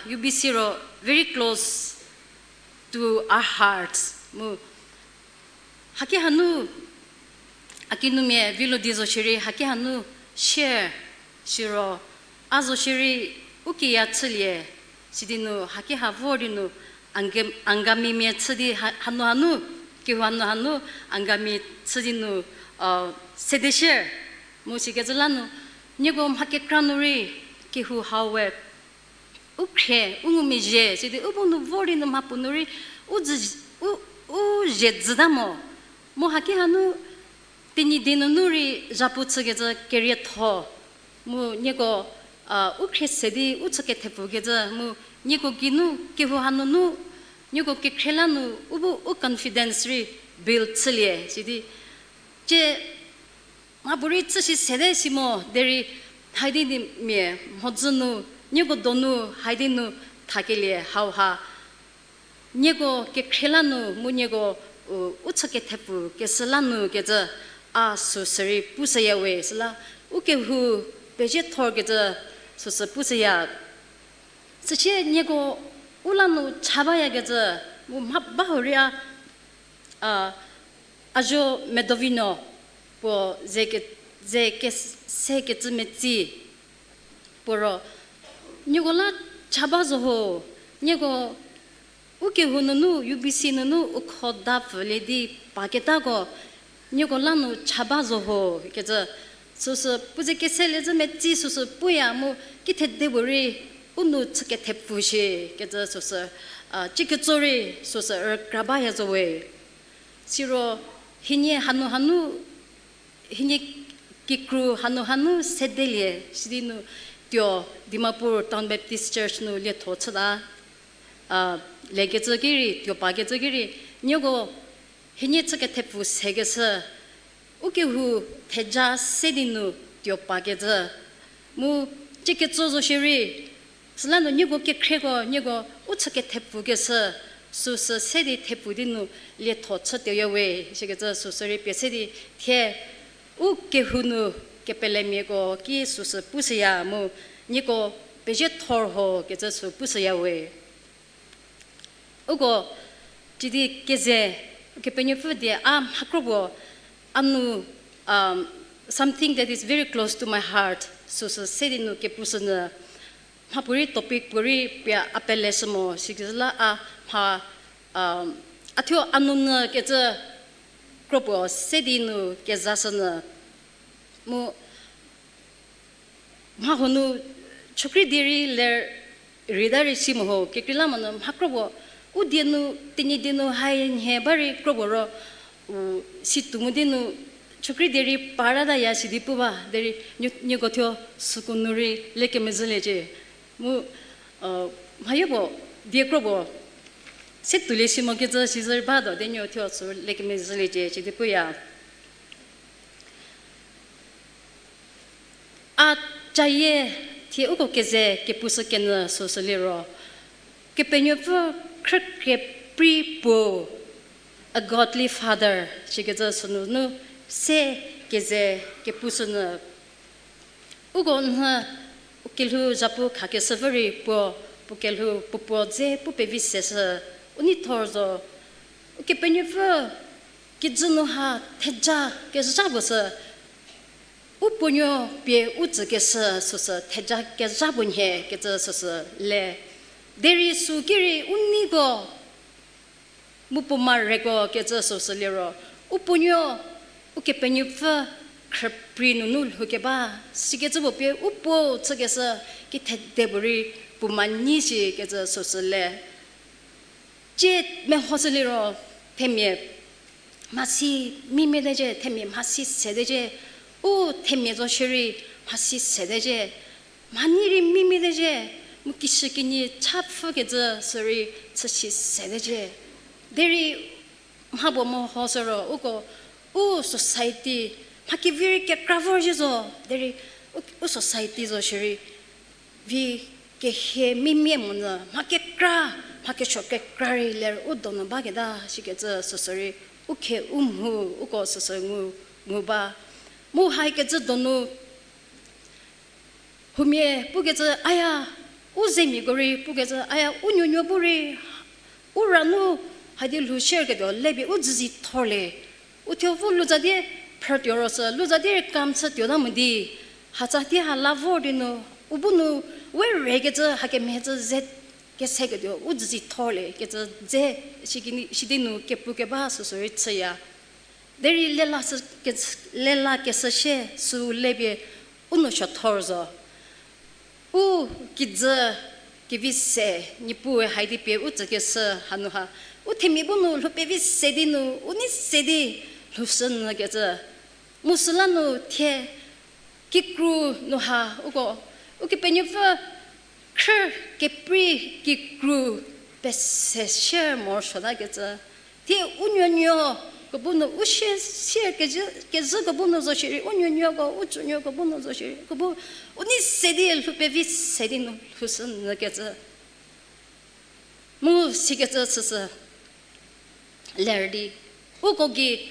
U B C ro very close to our hearts mu haki hanu a kinumia vilo di zo shierei haki hanu share siro a zo shierei u kiya chülie sidi nu haki ha vor di nu Angami, Angamimia chü di ha, hanu hanu, kehou hanu hanu, Angami chü di nu sede share mu sikecü la nu nieko mha kekra nu rei kehou hau we u khrie u ngumezhie sidi u bu nu vor di nu mha puo nu rei u, u zhie dzüta mo. Mu haki hanu Tenyidie nunu rei zhapu chükecü kerietho mu nieko u khrie se di u chü kethepfukecü mu nieko geinu kehou hanunu nieko kekhrie la nu u bu u confidence rei build chülie sidi cie mhapuorei chü shi sede si mo derei haidi di mia mhodzü nu nieko donu haidi nu thakelie hauha nieko kekhrie la nu mu nieko u, u chü kethepfu keshü la nu kecü a süsü rei pushüya we süla u kehou pezie thorkecü süsü pushüya. Süsie nieko u la nu cha bayakecü mu mha bahurei a, a, Azuo Medovino puo ze ke, ze ke, se kecü metsi puo ro nieko la cha ba zo ho, nieko u kehou nunu U B C nunu u khodapfülie di paketako nieko la nu cha ba zo ho kecü süsü puo ze keseliecü metsi süsü puya mu kithede puorei u nu chü kethepfu shie kecü süsü, a, ci ketso rei süsü rükra baya zo we. Siro hienie hanu hanu hienie kikru hanu hanu sedelie sidi nu tuo Dimapur Town Baptist Church nu lietho chüta, a, lekecü ki rei tuo pakecü ki rei nieko hienie chü kethepfu sekeshü u kehou theja se di nu tuo pakecü mu ci ketso zo shierei süla nu nieko kekhrieko nieko u chü kethepfukeshü süsü se di thepfu di nu lietho chütuoya we sikecü süsü rei pie se di thie u kehou nu kepelemiako ki süsü pushüya mu nieko pezie thor ho kecü sü pushüya we. Uko cidi keze Kepenuopfü die a mha kro puo a nu, something that is very close to my heart süsü se di nu kepushünyü mhapuorei topic puorei pie a peleshü mo sikecü la a mha, a thuo a nunyü kecü kro puo se di nu kezashünyü mu mha huo nu chokri die rei ler rei ta rei si mo ho kekreilamonyü mha kro puo u die nu Tenyidie nu hai nhie ba rei kro puo ro u si tuo mu di nu chokri die rei parataya sidi pu ba derei nieko thuo süko nu rei lekemezhüliecie mu mhayo puo die kro puo se tuolie si mokecü sizü rei ba do de nieko thuo sü lekemezhüliecie sidi puya. A cayie thie uko keze kepushü kenyü süsü liro Kepenuopfü khrükhrie prei puo, a godly father sikecü sünunu se keze kepushünyü uko nhü u kelhou zhapu khakeshüvü rei puo, puo kelhou puo puo dze pu pevi seshü u nei thor zo. Ukepenuopfü kijü nu ha theja kezha puo sü U puonuo pie u tsükeshü süsü theja kezha puo nhie kecü süsü le. Derei sü ki rei u neiko mu puo mareko kecü süsü liro, u puonuo Ukepenuopfü khrüprei nunu lhoukeba, sikecü puo pie u puo chükeshü kithede puorei puo ma nyi shi kecü süsü le. Cie mehoshü liro, themia mhasi mimie tecie, themia mhasi se tecie, u themia zo shierei mhasi se tecie, mhanyi rei mimie tecie, mu kishükinyi cha pfhükecü sürei chüsi se tecie. Derei mha puo mehoshü ro, uko, u society, mha kevi rei kekra vor zhie zo, derei u, u society zo shierei vi kehie mimie monyü mha kekra, mha kesuo kekra rei ler u donu baketa shikecü süsü rei, u khe u mhu, uko süsü ngu, ngu ba. Mu haikecü donu, huomia pukecü aya, u zemiako rei pukecü aya, u nuonuo bu rei, u ra nu, hadi lhou shareketuo le pie u dzüzi thorlie. U thuo vo lutsa die phrütuo ro sü, lutsa die kam chütuota mo di, hatsa die ha la vor di nu, u bu nu, we rekecü hakemhie cü ze keseketuo, u dzüzi thorlie kecü dze, sidi nu kepukeba süsü rei chüya. Derei lela kesü shie sü le pie u nou suo thor zo. U kijü kevi se, Niepuue haidi pie u tsükeshü hanu ha, u themia bu nu lhou pevi se di nu, u nei se di lhoushü nyükecü. Mu süla nu thie kikru nu ha, uko, Ukepenuopfü khrü keprei kikru pese shie morosuotakecü. Thie u nuonuoko bu nu, u sie, sie kezhü, kezhüko bu nu zo shierei, u nuonuoko, u tsünuoko bu nu zo shierei, uko bu u nei se di lhou pevi se di nu lhoushü nyükecü. Mu sikecü süsü ler di, uko gei,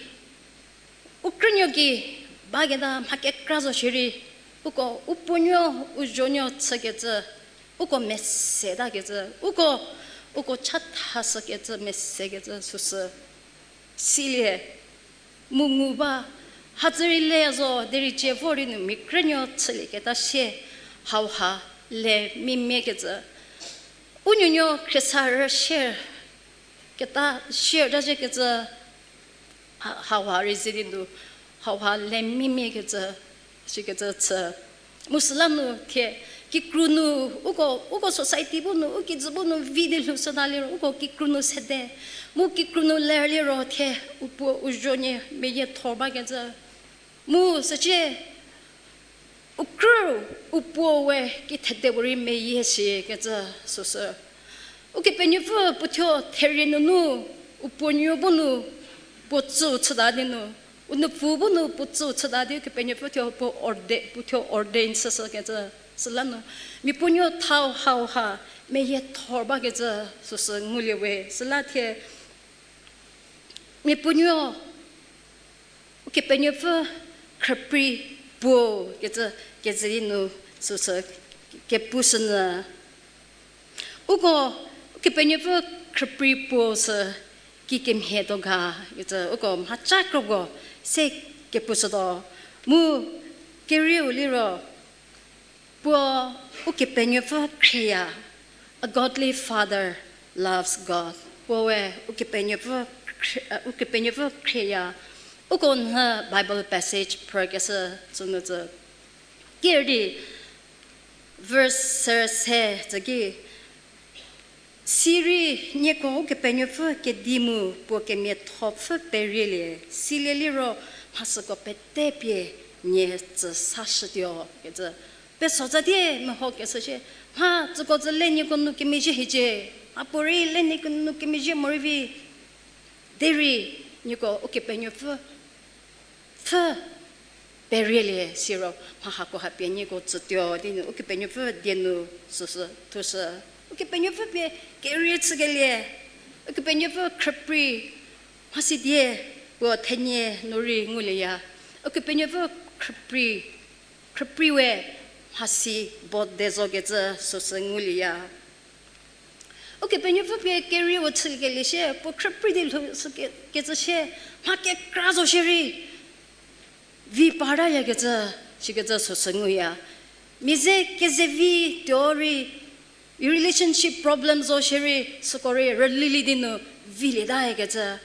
u krünuo gei baketa mha kekra zo shierei, uko u puonuo, u zonuo chükecü, uko mesetakecü, uko, uko chathashükecü, mesekecü süsü silie. Mu ngu ba, hatsü rei le zo, derei cie vor di nu mia krünuo chülieketa sie, hauha le mimiekecü. U nuonuo khriesarü shie, keta shie ta shiekecü, ha, hauha rei ze di nu, hauha le mimiekecü, sikecü chü. Mu süla nu thie, kikru nu, uko, uko society bu nu, u kijü bu nu vi di lhoushüta liro, uko kikru nu sede. Mu kikru nu ler liro thie, u puo u zonuo meyie thor bakecü. Mu sücie, u krü, u puo we kithede puorei meyie shikecü süsü. Ukepenuopfü puo thuo therie nunu, u puonuo bu nu, puo tsü chüta di nu, u nupfu bu nu puo tsü chüta di Ukepenuopfü thuo puo orde, puo thuo ordain süshükecü, süla nu, mia puonuo thau hauha, meyie thor bakecü, süsü ngulie we, süla thie, mia puonuo, Ukepenuopfü khrüprei puo kecü, kecü di nu süsü kepushünyü. Uko, Ukepenuopfü khrüprei puo sü kikemhie tuo ga, kecü uko mhaca kropuo se kepushütuo. Mu kerieu liro, puo Ukepenuopfü khrieya, a godly father loves God. Puoe Ukepenuopfü khrie-, Ukepenuopfü khrieya. Uko nhü Bible passage phrükeshü sünu tsü. Kiri verse se tsü ki, sirei nieko Ukepenuopfü kedi mu puo kemiathopfü perielie, silie liro mha süko pete pie nie tsü sashütuo, kecü. Pesotsatie mehokeshü shie, mha tsüko tsü le nieko nu kemezhie hiecie, mha puorei le nieko nu kemezhie morei vi, derei nieko Ukepenuopfü pfü perielie siro mha hako ha pie nieko tsütuo di nu Ukepenuopfü die nu süsü thushü. Ukepenuopfü pie kerie chükelie, Ukepenuopfü khrüprei mhasi die puo thenie nu rei ngulieya. Ukepenuopfü khrüprei, khrüprei we mhasi bo de zokecü süsü ngulieya. Ukepenuopfü pie kerie u chükelie shie, puo khrüprei di lhou sü ke-, kecü shie, mha kekra zo shierei vi partayakecü Sikecü süsü nguya. Mia ze kezevi tuo rei, relationship problem zo shierei, süko rei rülilie di nu vilieta ikecü.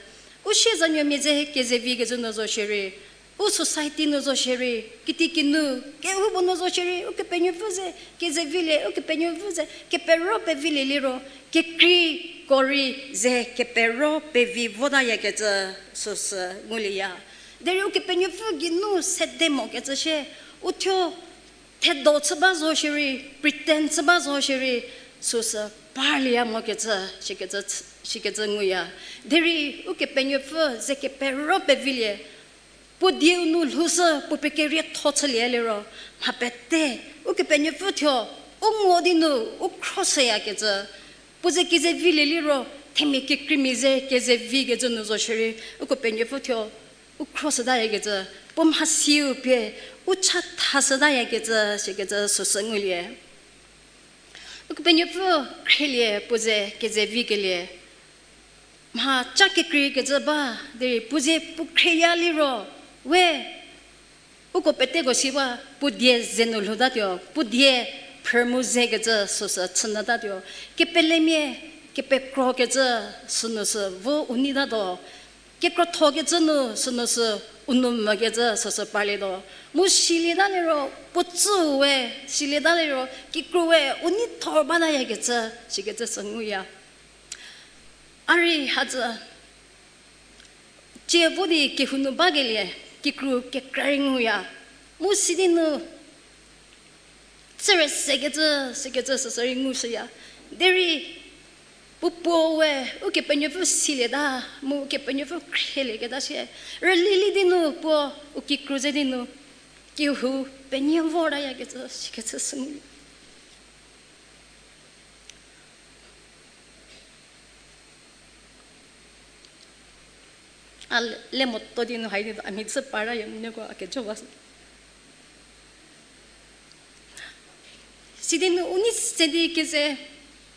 U siezanuomia ze kezevikecü nu zo shierei, u society nu zo shierei, kitikinu, kehoupuo nu zo shierei, Ukepenuopfü ze kezevilie, Ukepenuopfü ze kepero pevilie liro, kekreiko rei ze kepero pevi votayakecü süsü ngulieya. Derei Ukepenuopfü geinu sede mokecü shie, uthuo thedo chü ba zo shierei, pretend chü ba zo shierei, süsü parlieya mokecü, sikecü, sikecü nguya. Derei Ukepenuopfü ze kepero pevilie, puo dieu nu lhoushü puo pie kerietho chülie liro, mha pete, Ukepenuopfü thuo, u ngo di nu, u khroshüyakecü, puo ze kezevilie liro, themia kekreimia ze kezevikecü nu zo shierei, Ukepenuopfü thuo, u khroshütayakecü, puo mhasiu pie, u chathashütayakecü, sikecü süsü ngulie. Ukepenuopfü khrielie puo ze kezevikelie. Mha ca kekreikecü ba, derei puo ze puo khrieya liro, we, uko peteko si ba, puo die ze nu lhoutatuo, puo die phrü mu zekecü süsü chünyütatuo. Kepelemia, kepekrokecü sünu sü vo u neitatuo. Kekrothokecü nu sünu sü u nou mvükecü süsü parlietuo. Mu silieta liro, puo tsüu we, silieta liro, kikru we, u neithor batayakecü, sikecü sü nguya. A rei hadzü, tsie vo di kehou nu bakelie, kikru kekra rei nguya. Mu sidi nu, tsüre sekecü, sikecü süsü rei ngushüya. Derei, puo puo we, Ukepenuopfü silieta, mu Ukepenuopfü khrielieketa sie, rülilie di nu puo, u kikru ze di nu, kehou penyü vortayakecü, sikecü sü ngu. A le, le moto di nu hai di a mhie chü parta ya nieko a kejo ba sü. Sidi nu u nei se di keze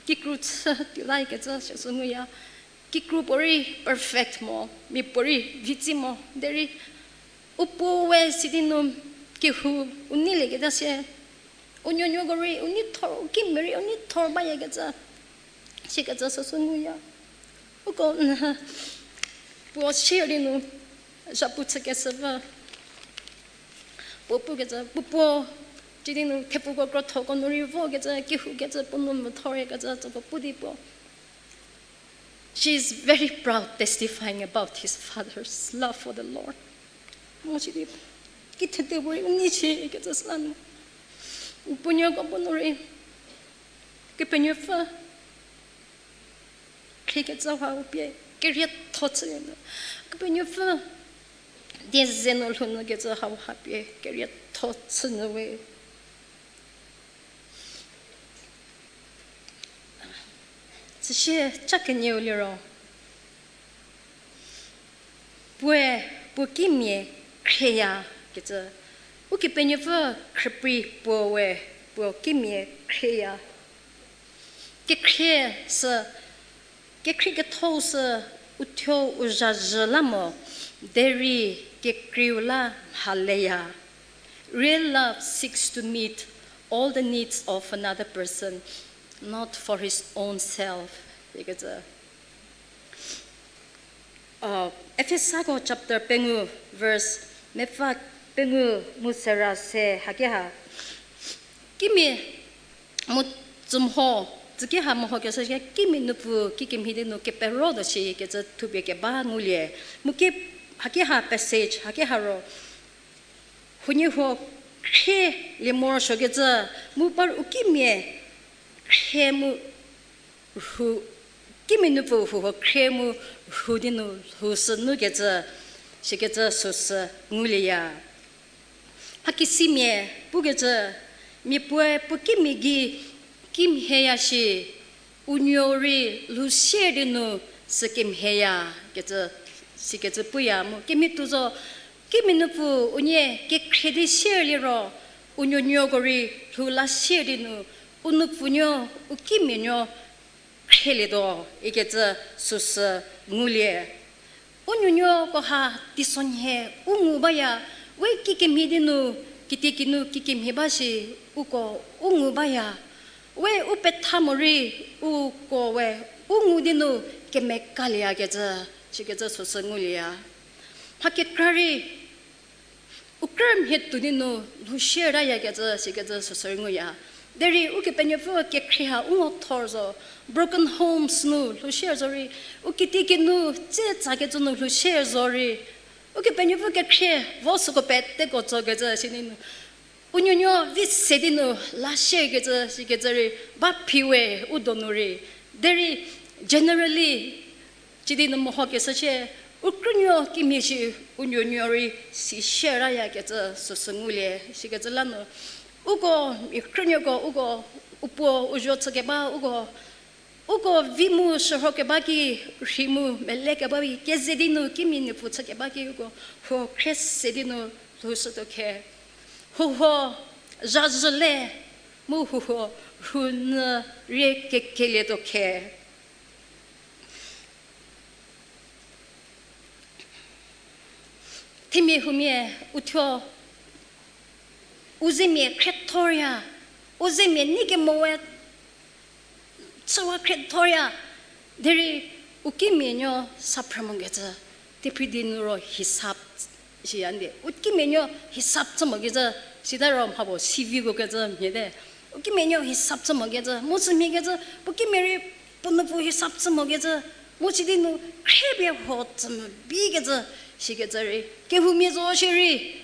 kikru chü tuotakecü süsü nguya. Kikru puorei perfect mo, mia puorei vitsi mo, derei u puo we sidi nu kehou u neilieketa sie, u nuonuoko rei u neithor, u kimia rei u neithor bayakecü, sikecü süsü nguya. Uko, puo share di nu, zhapu chükeshü pfü. Puo pukecü, puo puo, sidi nu thepfuko krothoko nu rei vokecü, kehoukecü, puo nou mvüthoriekecü, tsüko pu di puo. She is very proud testifying about his father's love for the Lord. Mo sidi, kithete puorei u nei chükecü süla nu, puo nuoko bu nu rei, Kepenuopfü khriekecü hau pie kerietho chülie nu, Kepenuopfü die ze nu lhou nyükecü hau ha pie kerietho chü nyü we. Süsie ca kenieu liro, puoe puo kimia khrieya kecü, Ukepenuopfü khrüprei puo we puo kimia khrieya. Kekhrie sü, kekhrie kethou sü uthuo u zhazhü la mo, derei kekreiu la mhaleya. Real love seeks to meet all the needs of another person, not for his own self. Ikecü, Efesako chapter pengou, verse mepfü pengou mu sera se haki ha. Kimia mu tsümho, tsüki ha mehokeshü sie kimia nupfu kikemhie di nu kepero tuo shi kecü thupie keba ngulie. Mu ki, haki ha passage, haki ha ro, huoniehuo khrielie morosuokecü, mu par u kimia khrie mu rhu, kimia nupfu huo khrie mu rhu di nu lhou sünu kecü, sikecü süsü ngulieya. Mhakisimia pukecü, mia puoe puo kimia gei kimhieya shi, u nuo rei lhou sie di nu sü kimhieya kecü, sikecü puya mu kemhie tuo zo, kimia nupfu unie kekhrie di sier liro, u nuonuoko rei lhou la sie di nu, u nupfunuo, u kimianuo khrielietuo, ikecü süsü ngulie. U nuonuoko ha teisonhie u ngu baya, we kikemhie di nu, Kitiekinu kikemhie ba shi, uko u ngu baya. We u petha morei, uko we u ngu di nu kemekalieyakecü, sikecü süsü ngulieya. Mha kekra rei, u krü mhie tuo di nu lhou share tayakecü, sikecü süsü rei nguya. Derei Ukepenuopfü kekhrie ha u ngo thor zo, broken homes nu lhou share zorei, u kitiekinu tse tsakecü nu lhou share zorei, Ukepenuopfü kekhrie vo süko peteko tsokecü sidi nu, u nuonuo vi se di nu la share kecü, sikecü rei ba phi we u donu rei. Derei generally, sidi nu mehokeshü shie, u krünuo kimhie shi u nuonuo rei si share tayakecü süsü ngulie, sikecü la nu. Uko, mia krünuoko, uko, u puo, u zuo chükeba, uko, uko vi mu shürhokeba ki, rhi mu melekeba ki, keze di nu kimia nuopfü chükeba ki, uko, huo khrie se di nu lhoushütuo khe. Huohuo zhazhüle, mu huohuo rhunyü rie kekelietuo khe. Themia huomia uthuo, u zemia khriethorya, u zemia nei kemowe chüwa khriethorya, derei u kimia nuo sa phrü mokecü, teiphri di nu ro hisap, siya ndi. U kimia nuo hisap chü mokecü, sita ro mha puo C Vko kecü mhie te. U kimia nuo hisap chü mokecü, mu sümhiekecü, puo kimia rei puo nuopfü hisap chü mokecü, mu sidi nu khriepie huo chü mebikecü, sikecü rei, kehoumia zo shierei,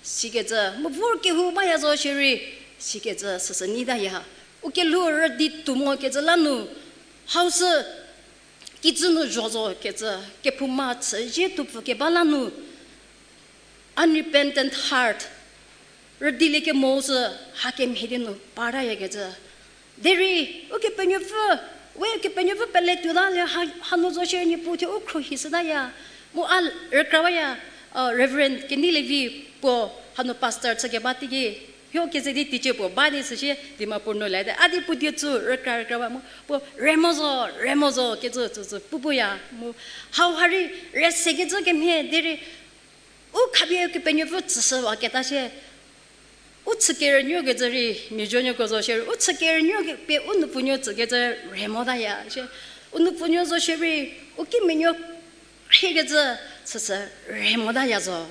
sikecü, mu vor kehou baya zo shierei, sikecü süsü neitaya. U kelhou rüdi tuo mokecü la nu, hau sü kijü nu zho zokecü, kephouma chüzie tuo pfü keba la nu, unrepentant heart, rüdilie kemo sü hakemhie di nu partayakecü. Derei, Ukepenuopfü, we Ukepenuopfü pele tuota le ha, hanu zo shie Niepuu thuo u khruohi shütaya. Mu a rükra baya, Reverend Keneilevi puo hanu pastor chükeba teiki, hio keze di teicie puo ba di süsie Dimapur nu le te. A di puo die tsü rükra rükra ba mu, puo re mo zo, re mo zo kecü tsütsü pu puya mu. Hau ha rei re sekecü kemhie derei, u khapie Kepenuopfü tsüshüwaketa shie. U chükerünuokecü rei, miazuonuoko zo shierei, u chükerünuo pie u nuopfünuo tsükecü re motaya shie. U nuopfünuo zo shierei, u kimia nuo khriekecü süsü re motaya zo.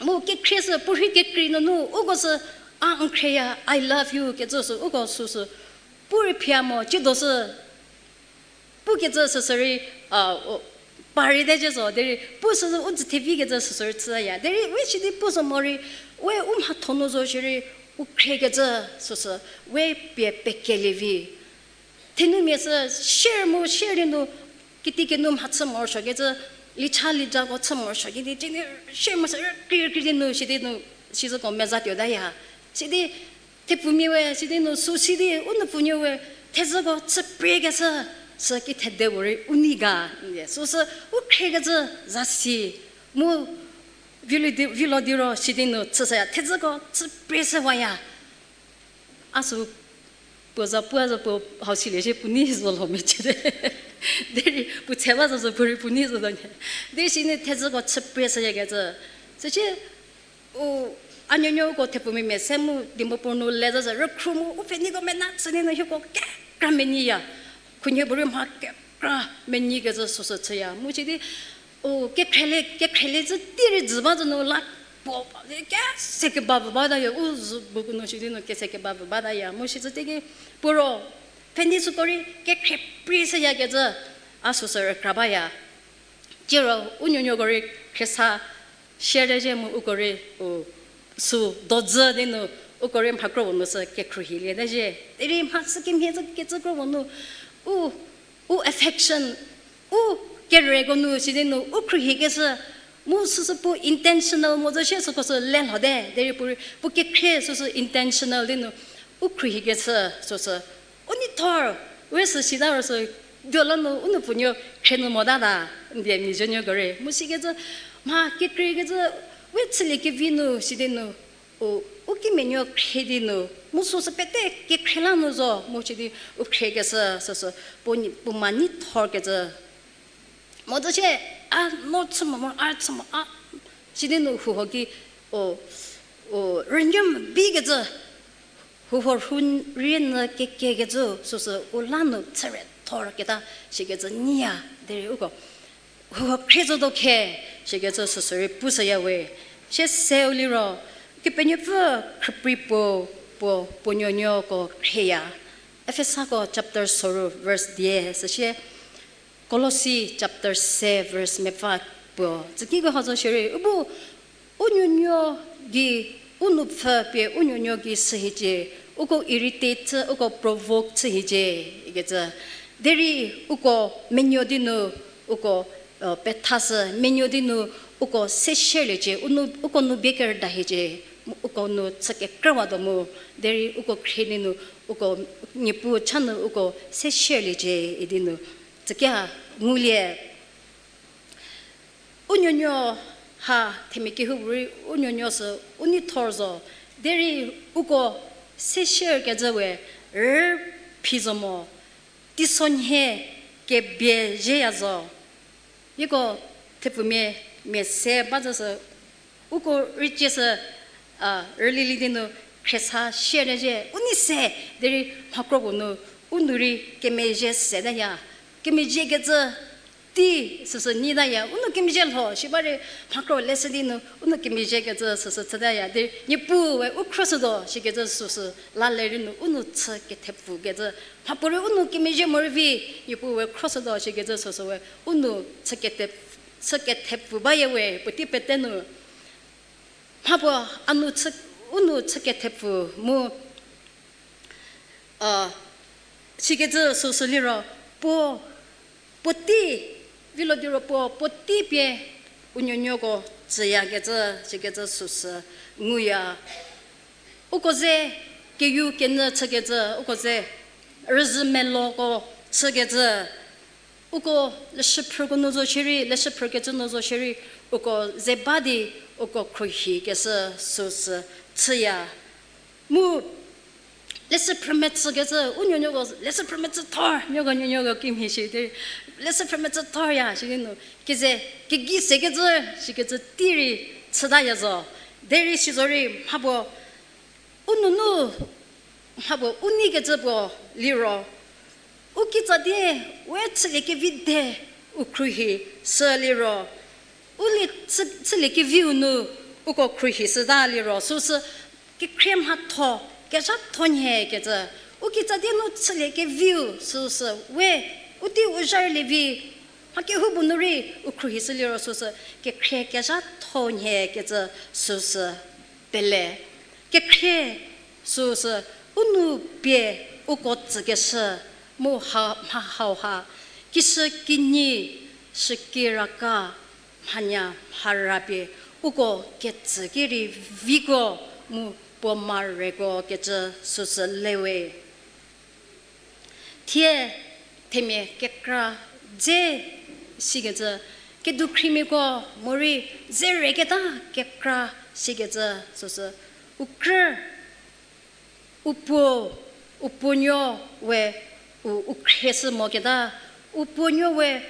Mu kekhrie sü puorhi kekrei nunu, uko sü a n khrieya, I love you kecü sü uko süsü puorei phia mo, tsiedo sü pukecü süsü rei, a, u, parite zhie zo, derei pu süsü u dzü thevikecü süsü rei chüya. Derei we sidi pu zo morei, we u mhatho nu zo shierei, u khriekecü süsü, we pie pekelie vi. Thenumia sü share mu share di nu, kitiekinu mhachü morosuokecü, licha lijako chü morosuokecü di, sidi share mu sü rükrie rükrie di nu, sidi nu, sizüko meza tuotaya. Sidi thepfumia we, sidi nu sü sidi, u nuopfünuo we, thezhüko chüpriekeshü, sü ki thede puorei u nei ga, süsü u khriekecü zasi, mu vilo di, vilo di ro sidi nu chüshüya, thezhüko chüprieshüwaya. A sü puo za pu a zo puo hau silie shie puo nei zo lo mecie te. Derei puo tse ba zo zo puorei puo nei zo do nie. Derei sidi thezhüko chüprieshüyakecü. Süsie u, a nuonuoko thepfumia mia se mu Dimapur nu le zo zo rükhru mu u pfheniko mena chü di nu hieko kekra menyiya. Khunhie puorei mha kekra menyikecü süsü chüya. Mu sidi u kekhriele, kekhriele zhü tei rei dzü ba zo nu la puo ba, kese keba pfü bataya, u zhü bu nu sidi nu kese keba pfü bataya. Mu sidi teiki puo ro, pfheni süko rei kekhrie prieshüyakecü, a süsü rükra baya. Siro u nuonuoko rei khriesa share te zhie mu uko rei, u, sü dodzü di nu, uko rei mha kro puo nu sü kekhruohiliete zhie. Derei mha sü kemhie zhü kecü kro puo nu, u, u affection, u kereko nu sidi nu u khruohikeshü, mu süsü puo intentional mo zo shie süko sü le lhote, derei puo, puo kekhrie süsü intentional di nu u khruohikeshü süsü u nei thor, we sü sita ro sü, tuo la nu u nuopfünuo khrie nu motata, ndie miazuonuoko rei. Mu sikecü, mha kekreikecü, we chüliekevi nu sidi nu, u, u kimia nuo khrie di nu, mu süsü pete kekhrie la nu zo, mu sidi u khriekeshü süsü, puo ma nei thorkecü. Mo zo shie, a no chü mo, mo a chü mo, a, sidi nu huho ki, u, u rünyü bikecü, huho rhu rei nyü kekekecü süsü u la nu chüre thor keta shikecü nyiya derei uko huho khrie zotuo khe shikecü süsü rei pushüya we. Sie seu liro, Kepenuopfü khrüprei puo, puo, puo nuonuoko khrieya. Efesako chapter soru verse die, süsie Kolosi chapter se verse mepfü puo. Tsükiko ha zo shierei, u bu u nuonuo gei, u nupfü pie u nuonuo gei shü hiecie, uko irritate chü, uko provoke chü hiecie, ikecü. Derei uko menuo di nu, uko, uh, pethashü, menuo di nu, uko se share liecie, u nu, uko nu bie kerüda hiecie, uko nu chü kekrüwatuo mu, derei uko khrie di nu, uko Niepuu cha nu uko se share liecie idi nu, tsükia ngulie. U nuonuo ha themia kehoupuorei u nuonuo sü u nei thor zo, derei uko se share kecü we rü phi zo mo, teisonhie kebie zhieya zo. Nieko thepfumia, mia se ba zo sü, uko rei cie sü, a, rülilie di nu khriesa share zhie, u nei se, derei mhakro puo nu, u nou rei kemezhie setaya, kemezhie kecü tei süsü nyitaya, u nou kemezhie lho, shi ba rei mhakro leshü di nu, u nou kemezhie kecü süsü chütaya, derei Niepuu we u khrüshütuo, shikecü süsü la le rei nu, u nou chü kethepfu kecü, mhapuorei u nou kemezhie morei vi, Niepuu we khrüshütuo, shikecü süsü we, u nou chü kethep-, chü kethepfu baya we, puotei pete nu. Mhapuo a nou chü, u nou chü kethepfu mu, a, sikecü süsü liro, puo, puotei, vilo diro puo, puotei pie u nuonuoko tsüyakecü, sikecü süsü nguya. Uko ze keyu kenyü chükecü, uko ze rüzhü meloko chükecü, uko leshüphrüko nu zo shierei, leshüphrükecü nu zo shierei, uko ze ba di, uko khruohikeshü süsü chüya. Mu leshüphrü metsükecü, u nuonuoko leshüphrü metsü thor, nuoko nuonuoko kimhie shi derei, leshüphrü metsü thorya, shidi nu, keze, kegei sekecü, shikecü tei rei chütaya zo. Derei sizorei mhapuo, u nunu, mhapuo u neikecü puo liro, u kitsa die, we chüliekevi de, u khruohi sü liro, u lie chü-, chüliekeviu nu, uko khruohi süta liro, süsü kekhrie mhatho, kezhatho nhie kecü, u kitsa die nu chüliekeviu süsü we, u tei u zha rülie vi, mha kehoupuo nu rei u khruohi sü liro süsü, kekhrie kezhatho nhie kecü süsü pele. Kekhrie süsü u nou pie uko tsükeshü mu ha, mha hauha, kishükinyi, shükiraka, mhanya mhara pie uko ketsü ki rei viko mu puo mareko kecü süsü lewe. Thie themia kekra dze sikecü, kedukhriemiako morei dze reketa kekra sikecü süsü, u krü, u puo, u puonuo we u, u khrieshü moketa, u puonuo we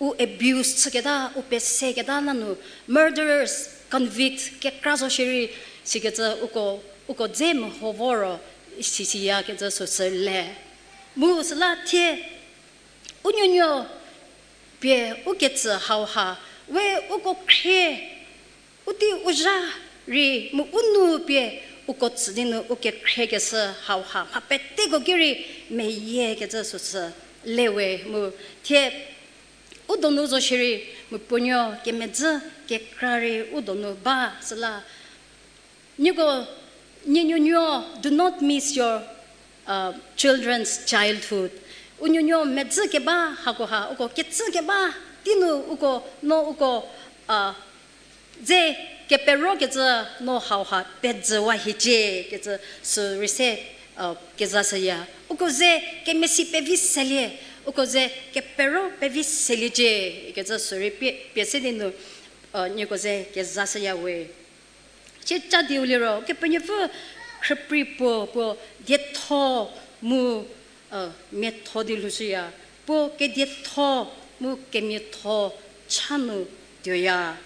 u abuse chüketa, u peseketa nanu, murderers, convict kekra zo shierei sikecü uko, uko dze meho vo ro sisiyakecü süsü le. Mu süla thie u nuonuo pie u ketsü hauha, we uko khrie, u tei u zha rei mu u nou pie uko tsü di nu u kekhriekeshü hauha mha peteko ki rei meyiekecü süsü lewe mu thie u donu zo shierei mu puonuo kemedzü kekra rei u donu ba süla. Nieko, nie nuonuo, do not miss your, uh, children's childhood. U nuonuo medzü keba hakoha, uko ketsü keba, tei nu uko, no uko, uh, dze keperokecü no hauha pedzüwa hiecie kecü sü rei se, uh, kezashüya. Uko ze kemesi pevi selie, uko ze kepero pevi seliecie kecü sü rei pie, pie se di nu, uh, nieko ze kezashüya we. Chie ca dieu liro, Kepenuopfü khrüprei puo, puo dietho mu, uh, miatho di lhoushüya, puo kedietho mu kemiatho cha nu tuoya.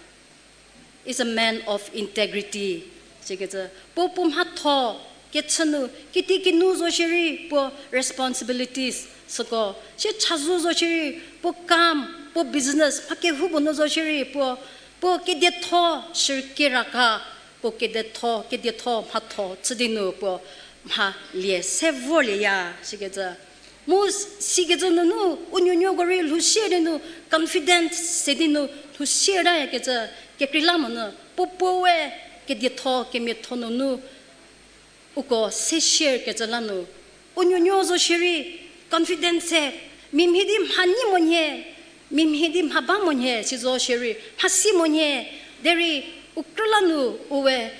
Is a man of integrity. Sikecü, puo puo mhatho kechü nu, kitiekinu zo shierei puo responsibilities süko, sie chazou zo shierei puo kam, puo business, mha kehoupuo nu zo shierei puo, puo kedietho shürkiraka, puo kedietho, kedietho mhatho chü di nu puo mha lie se vorlieya, sikecü. Mu sikecü nunu, u nuonuoko rei lhou sie di nu, confident se di nu lhou sie tayakecü, kekreilamonyü, puo puoe kedietho kemiatho nunu, uko se share kecü la nu, u nuonuo zo shierei, confidence se, mia mhie di mha nyi monyü, mia mhie di mha ba monyü, si zo shierei, mhasi monyü, derei, u krü la nu, uwe,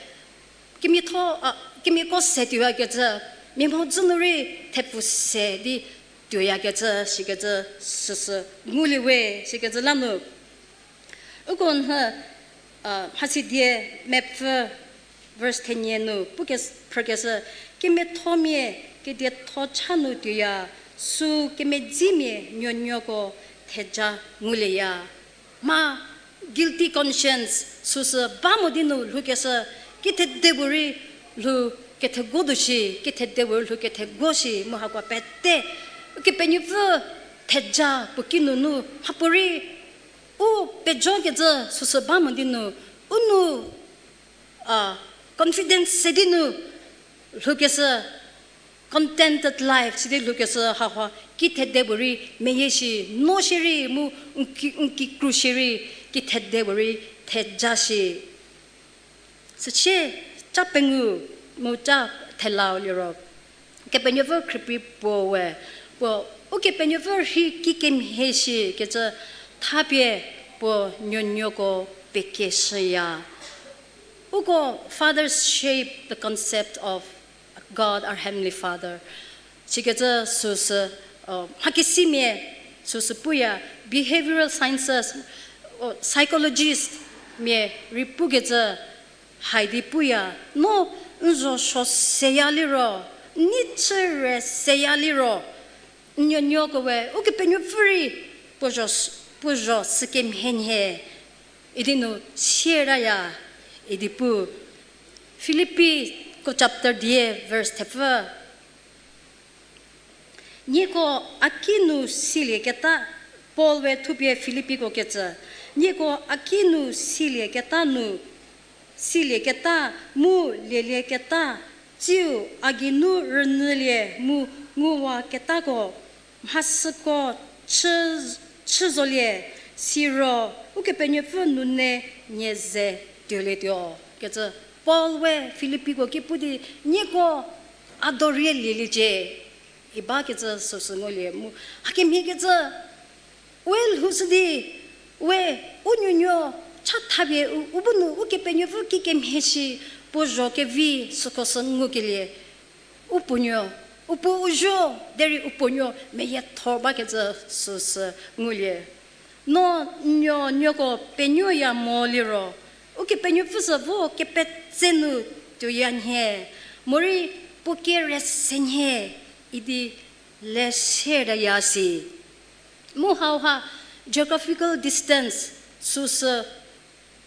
kemiatho, a, kemiako se tuoyakecü, mia mhodzü nu rei, thepfu se di tuoyakecü, sikecü, süsü, ngulie we, sikecü la nu. Uko nhü, a, mhasidie mepfü verse thenie nu, pukes-, phrükeshü, kemiathomia, kedietho cha nu tuoya, sü kemedzimia nuonuoko theja ngulieya. Mha guilty conscience süsü ba mo di nu lhoukeshü, kithede puorei lhou kethego tuo shi, kithede puorei lhou kethego shi, mu hakoa pete, Ukepenuopfü theja puo kinunu, mhapuorei, u pejokecü süsü ba mo di nu, u nu, a, confidence se di nu, lhoukeshü, contented life, sidi lhoukeshü hauha, kithede puorei, meyie shi, no shierei, mu, n ki, n kikru shierei, kithede puorei, theja shi. Süsie, ca pengou, mu ca thelau liro. Kepenuopfü khrüprei puo we, puo, Ukepenuopfü rhei kikemhie shi kecü thapie puo nuonuoko pekeshüya. Uko fathers shape the concept of God, our Heavenly Father. Sikecü süsü, mhakesimia süsü puya, behavioral sciences, psychologist mia rei pukecü haidi puya, no n zho suo seya liro, n nei chü re seya liro, n nuonuoko we Ukepenuopfü rei puo zho, puo zho sükemhie nhie idi nu sietaya idi pu. Filippiko chapter dia verse thepfü. Nieko a ki nu silieketa, Paul we thupie Filippiko kecü, nieko a ki nu silieketa nu, silieketa mu lielieketa, tsiu a geinu rünyülie mu nguwaketako, mhasüko chü, chü zolie, siro Ukepenuopfü nunu nie ze tuolietuo kecü Paul we Filippiko ki pu di, nieko a dorie lieliecie, ibakecü süsü ngulie mu, hakemhiekecü, we lhoushü di, we u nuonuo cha thapie u, u bu nu Ukepenuopfü kikemhie shi puo zho kevi süko sü ngukelie. U puonuo, u puo u zuo, derei u puonuo meyietho bakecü süsü ngulie. No n nuonuoko penuoya mo liro, Ukepenuopfü sü vo kepetse nu tuoya nhie, morei puo kie re se nhie idi le sietaya si. Mu hauha geographical distance süsü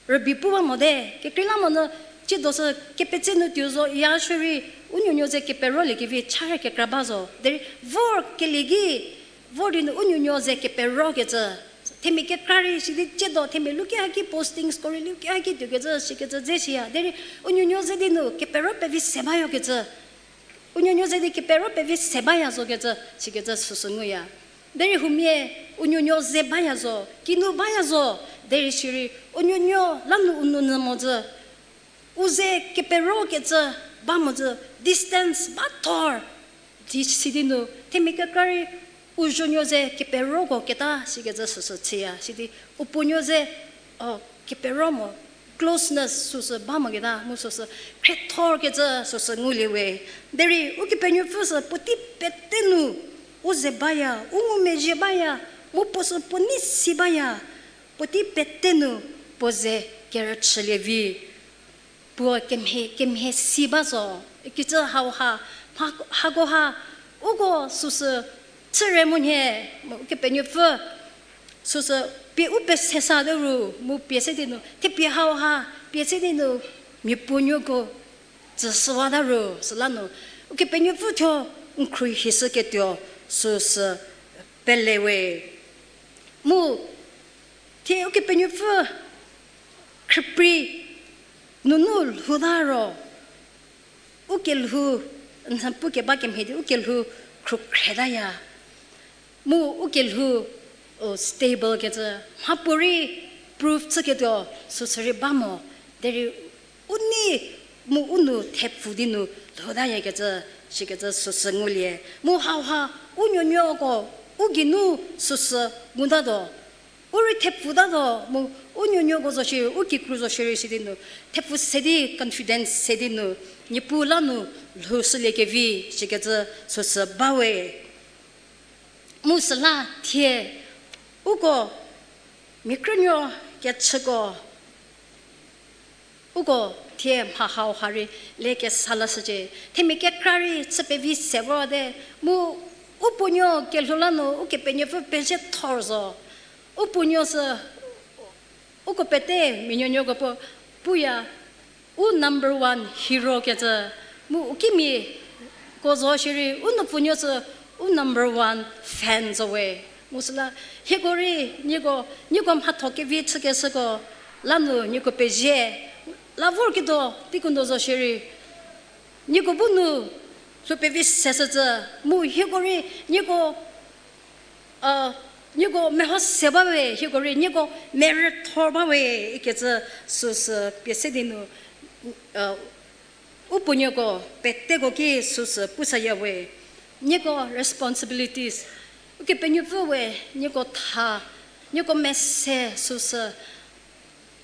rübei pu ba mote, kekreilamonyü, tsiedo sü kepetse nu tuo zo ya shierei, u nuonuo ze keperoliekevi cha rei kekra ba zo. Derei vor kelie ki, vor di nu u nuonuo ze keperokecü, themia kekra rei sidi tsiedo themia luki haki postingsko rei luki haki tuokecü, sikecü dze siya. Derei u nuonuo ze di nu kepero pevi se bayokecü, u nuonuo ze di kepero pevi se baya zokecü, sikecü süsü nguya. Derei huomia, u nuonuo ze baya zo, kinu baya zo, derei shierei, u nuonuo la nu u nounyü mozü, u ze keperokecü ba mozü, distance ba thor, di sidi nu, themia kekra rei, u zuonuo ze keperoko keta, sikecü süsü chüya, sidi, u puonuo ze, o, kepero mo, closeness süsü ba moketa, mu süsü khriethorkecü süsü ngulie we. Derei Ukepenuopfü sü puotei pete nu u ze baya, u ngumezhie baya, mu puo sü puo nei si baya, puotei pete nu puo ze kerüchülie vi. Puo kemhie, kemhie si ba zo, ikecü hauha, mha, hakoha, uko süsü chüre monhie, Ukepenuopfü süsü pie u pese sa de ru, mu pie se di nu, thepie hauha, pie se di nu, mia puonuoko tsüshüwata ro, süla nu, Ukepenuopfü thuo n khruohi shüketuo, süsü pele we. Mu, thie Ukepenuopfü khrüprei nunu lhouta ro, u kelhou, n pukeba kemhie di, u kelhou khrukhretaya. Mu u kelhou, o, stable kecü, mhapuorei proof chüketuo, süsü rei ba mo, derei u nei mu u nou thepfu di nu lhoutayakecü, shikecü süsü ngulie. Mu hauha, u nuonuoko, u geinu süsü ngutatuo. U rei thepfutatuo, mu u nuonuoko zo shierei, u kikru zo shierei sidi nu, thepfu se di confidence se di nu, Niepuu la nu lhoushüliekevi, shikecü süsü ba we. Mu süla thie, uko, mia krünuo kechüko, uko thie mha hauha rei le kesa lashücie. Themia kekra rei chü pevi se vorte, mu u puonuo kelhou la nu Ukepenuopfü pezhie thor zo. U puonuo sü, uko pete mia nuonuoko puo, puya, u number one hero kecü, mu u kimiako zo shierei, u nuopuonuo sü, u number one fan zo we. Mu süla, hieko rei, nieko, nieko mhatho kevi chükeshüko, la nu nieko pezie, la vorketuo, teiko nu zo shierei, nieko bu nu, lhou pevi seshücü, mu hieko rei, nieko, a, nieko meho se ba we, hieko rei, nieko merüthor ba we, ikecü süsü pie se di nu, a, u puonuoko peteko ki süsü pusaya we, nieko responsibilities, Ukepenuopfü we nieko tha, nieko mese süsü,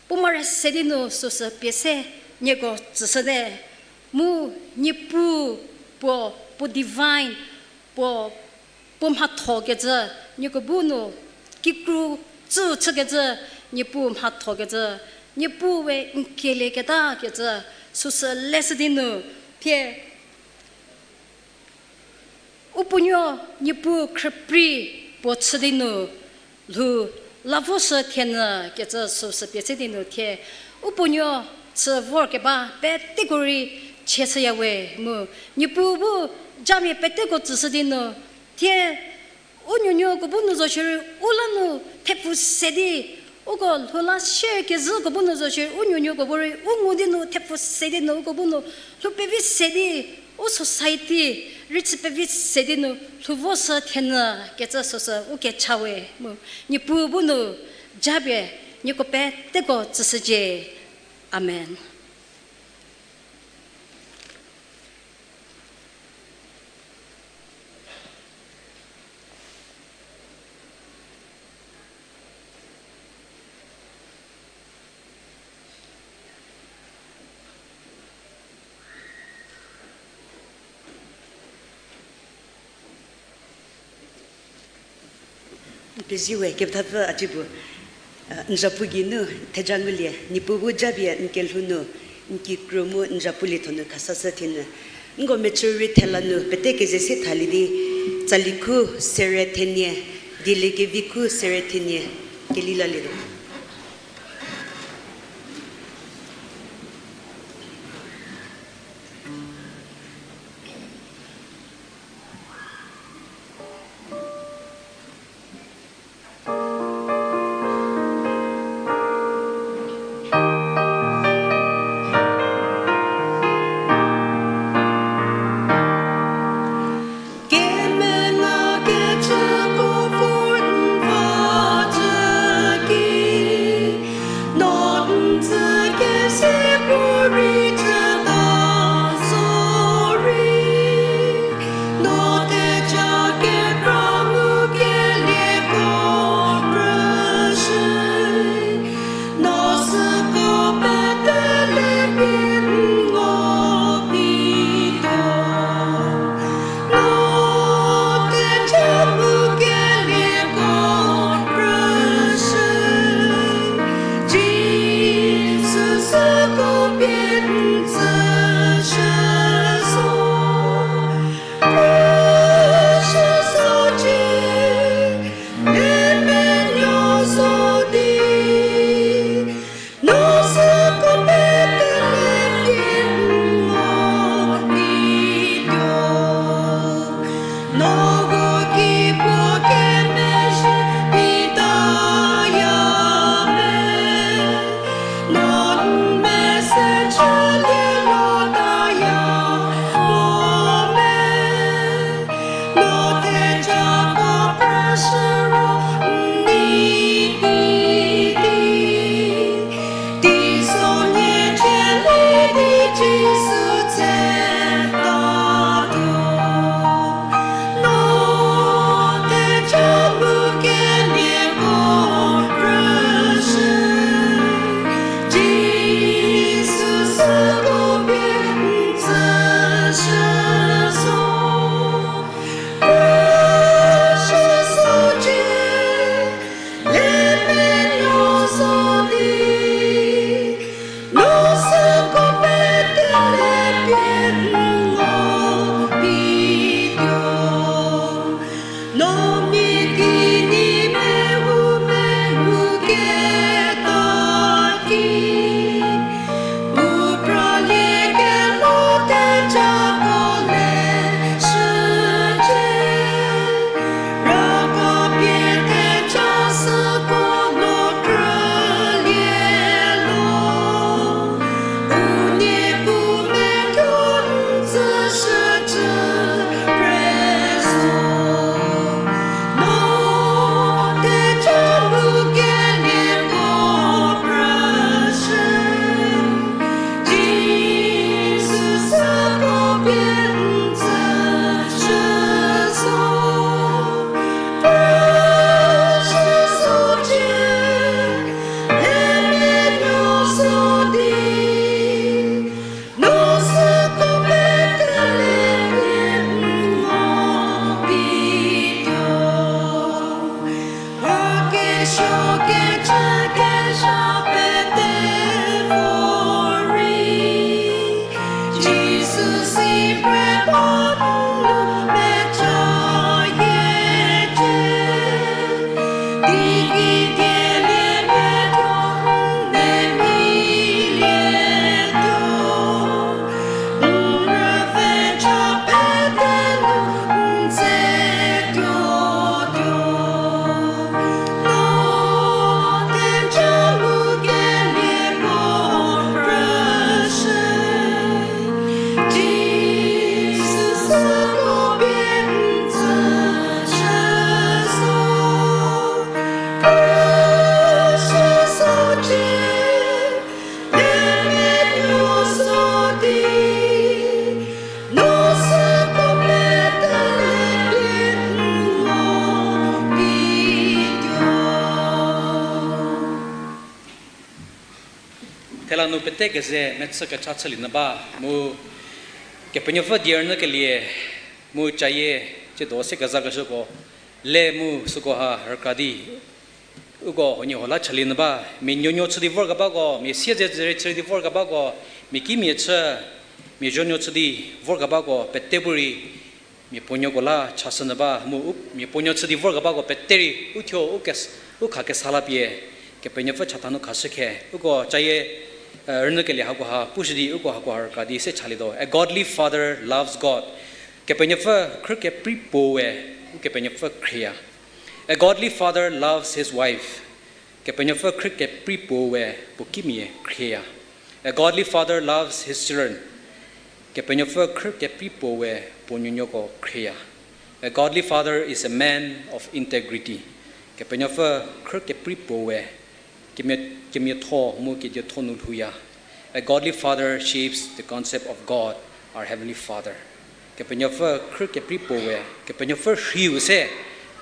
puo mare se di nu süsü pie se nieko tsüshüte, mu Niepuu puo, puo divine, puo, puo mhatho kecü, nieko bu nu kikru tsü chükecü, Niepuu mhatho kecü, Niepuu we n kelieketa kecü, süsü leshü di nu, thie u puonuo Niepuu khrüprei puo chü di nu, lhou la voshü thienyü kecü süsü pie se di nu thie, u puonuo chü vorkeba peteko rei chieshüya we mu, Niepuu bu japie peteko tsüshü di nu, thie u nuonuoko bu nu zo shierei, u la nu thepfu se di, uko lhou la share kezhüko bu nu zo shierei, u nuonuoko bu rei u ngu di nu thepfu se di nu, uko bu nu lhou pevi se di, u society rei chü pevi se di nu lhou voshü thienyü kecü süsü u kecha we mu, Niepuu bu nu japie nieko peteko tsüshücie. Amen. N pezie we kepethapfü Acibu, n zapu geinu theja ngulie, Niepuu bu japie n kelhou nu, n kikru mu n zapu lietho nu khasashü thienyü. Nko mecü rei thela nu pete keze se thalie di, tsali khu sere thenie, dieliekevi khu sere thenie, keli lalietuo. Thela nu pete keze mechü kecha chülie nyü ba, mu Kepenuopfü die rünyükelie, mu cayie, tsiedo se kezakeshüko, le mu süko ha rükra di, uko huoniehuo la chalie nyü ba, mia nuonuo chü di vorkebako, mia siezedzürie chü di vorkebako, mia kimia chü, mia zonuo chü di vorkebako pete bu rei, mia puonuoko la chashü nyü ba mu u, mia puonuo chü di vorkebako pete rei u thuo u kes-, u kha kesa la pie, Kepenuopfü chatha nu khashü khe. Uko cayie, rünyükelie hakoha pushü di uko hakoha rükra di se chalietuo. A godly father loves God. Kepenuopfü khrü keprei puo we, Ukepenuopfü khrieya. A godly father loves his wife. Kepenuopfü khrü keprei puo we puo kimia khrieya. A godly father loves his children. Kepenuopfü khrü keprei puo we puo nuonuoko khrieya. A godly father is a man of integrity. Kepenuopfü khrü keprei puo we kemia-, kemiatho mu kedietho nu lhouya. A godly father shapes the concept of God, our Heavenly Father. Kepenuopfü khrü keprei puo we, Kepenuopfü rhiu se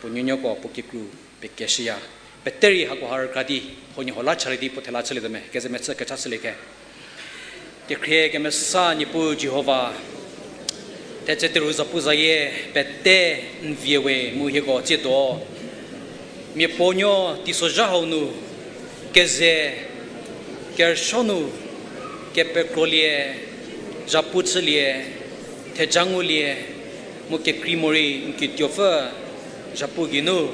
puo nuonuoko puo kikru pekeshüya. Pete rei hakoha rükra di, huoniehuo la chalie di puo thela chülietuo me, keze mechü kecha chülie khe. Kekhrie kemesa Niepuu Jihova, thetse terhu zapuzayie pete n vie we mu hieko tsiedo mia puonuo teisozha hau nu, keze, kerüsuo nu, kepekrolie, zhapu chülie, theja ngulie, mu kekrei morei n kituopfü zhapu geinu,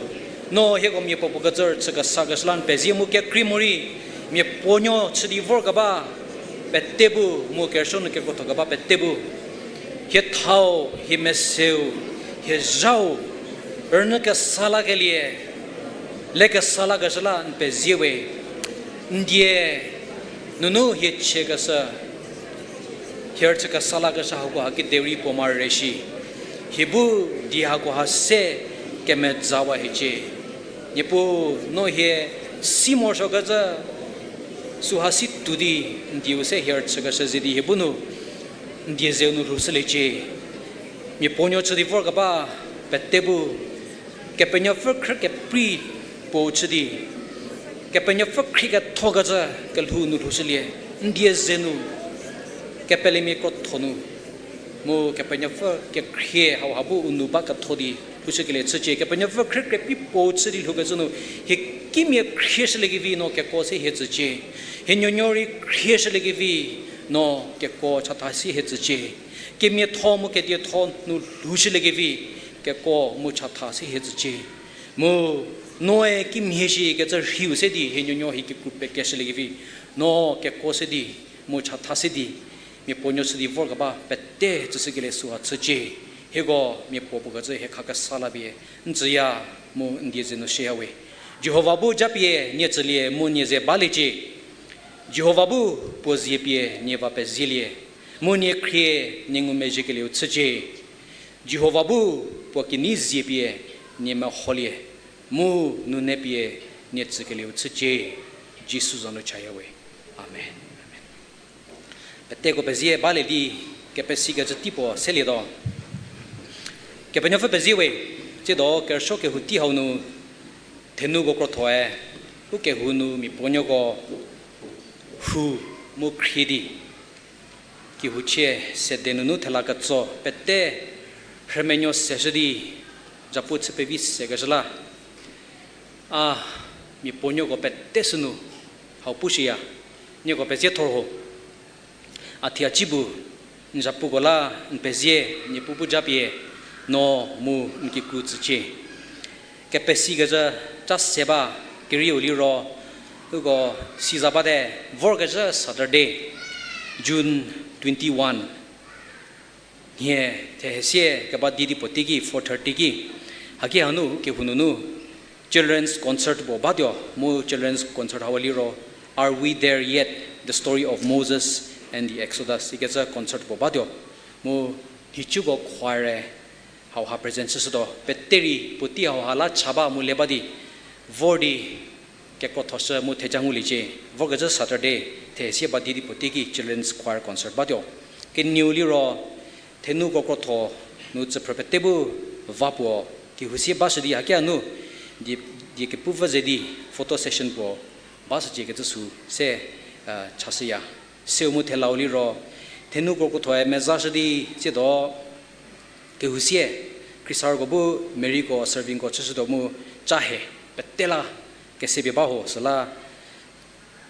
no hieko mia puo puo kecü chü kesa keshü la n pezie mu kekrei morei, mia puonuo chü di vorkeba pete bu, mu kerüsuo nu kekrotho keba pete bu, hie thau, hie meseu, hie zhau, rünyü kesa lakelie, le kesa lakeshü la n pezie we, n die nunu hie chiekeshü, Hie rüchü kesa lakeshü hakoha kediu rei puo ma re shi. Hie bu di hakoha se kemezawa hiecie. Niepuu, no hie si morosuokecü süha si tuo di n dieu se hie rüchükeshü ze di hie bu nu n die zeu nu lhoushüliecie. Mia puonuo chü di vorkeba pete bu Kepenuopfü khrü keprei puo chü di, Kepenuopfü khrie kethokecü kelhou nu lhoushülie, n die ze nu kepelemia krotho nu, mu Kepenuopfü kekhrie hauha bu u nou ba ketho di lhoushükelie chücie. Kepenuopfü khrü keprei puo chü di lhoukecü nu, hie kimia khrieshüliekevi no kekuo se hie tsücie. Hie nuonuo rei khrieshüliekevi no kekuo chatha se hie tsücie. Kemiatho mu kedietho nu lhoushüliekevi kekuo mu chatha se hie tsücie. Mu noe kimhie shikecü rhiu se di hie nuonuo hie kikru pekeshüliekevi no kekuo se di mu chatha se di mia puonuo chü di vorkeba pete tsüshükelie süha chücie. Hieko mia puo puo kecü hie khakesa la pie n tsüya mu n die ze nu shüya we. Jihova bu japie nie tsülie mu nie ze baliecie. Jihova bu puo zie pie nie va pezielie, mu nie khrie nie ngumezhiekelieu chücie. Jihova bu puo kinyi zie pie nie meholie, mu nune pie nie tsükelieu chücie. Jisu za nu chaya we. Amen. Peteko pezie balie di kepesikecü tei puo selietuo. Kepenuopfü pezie we, tsiedo kerüsuo kehou tei hau nu thenuko krothoe, u kehou nu mia puonuoko hu mu khrie di kehouchie sede nunu thela ketso pete rhümenuo seshü di zhapu chü pevi sekeshü la, a mia puonuoko pete sünu hau pushüya, nieko pezie thor ho. A thie a ci bu n zhapuko la n pezie, Niepuu bu japie no mu n kikru tsücie. Kepesikecü ca se ba kerieu liro, uko siza bate, vorkezhü Saturday, June twenty-one, nhie thehesie keba di di puo teiki four thirty ki, haki hanu kehou nunu children's concert puo batuo, mu children's concert hau liro Are We There Yet? The Story of Moses and the Exodus ikecü concert puo batuo. Mu nhicuko choir-e hauha present chüshütuo, pete rei puotei hauha la cha ba mu le ba di vor di kekrothoshü mu theja nguliecie. Vorkezhü Saturday thehesie ba di di puo teiki children's choir concert batuo. Kenieu liro thenuko krotho nu tsüphrü pete bu va puo kehousie bashü di haki hanu die, die kepupfü ze di photo session puo bashücie kecü sü se chashüya. Seu mu thelau liro thenuko krothoe mezashü di tsiedo kehousie, khriesarüko bu Maryko servingko chüshütuo mu ca he pete la kesepie ba ho süla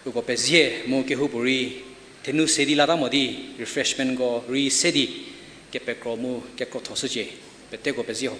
uko pezie mu kehoupuorei thenu se di lata mo di refreshmentko rei se di kepekro mu kekrothoshücie. Peteko pezie ho.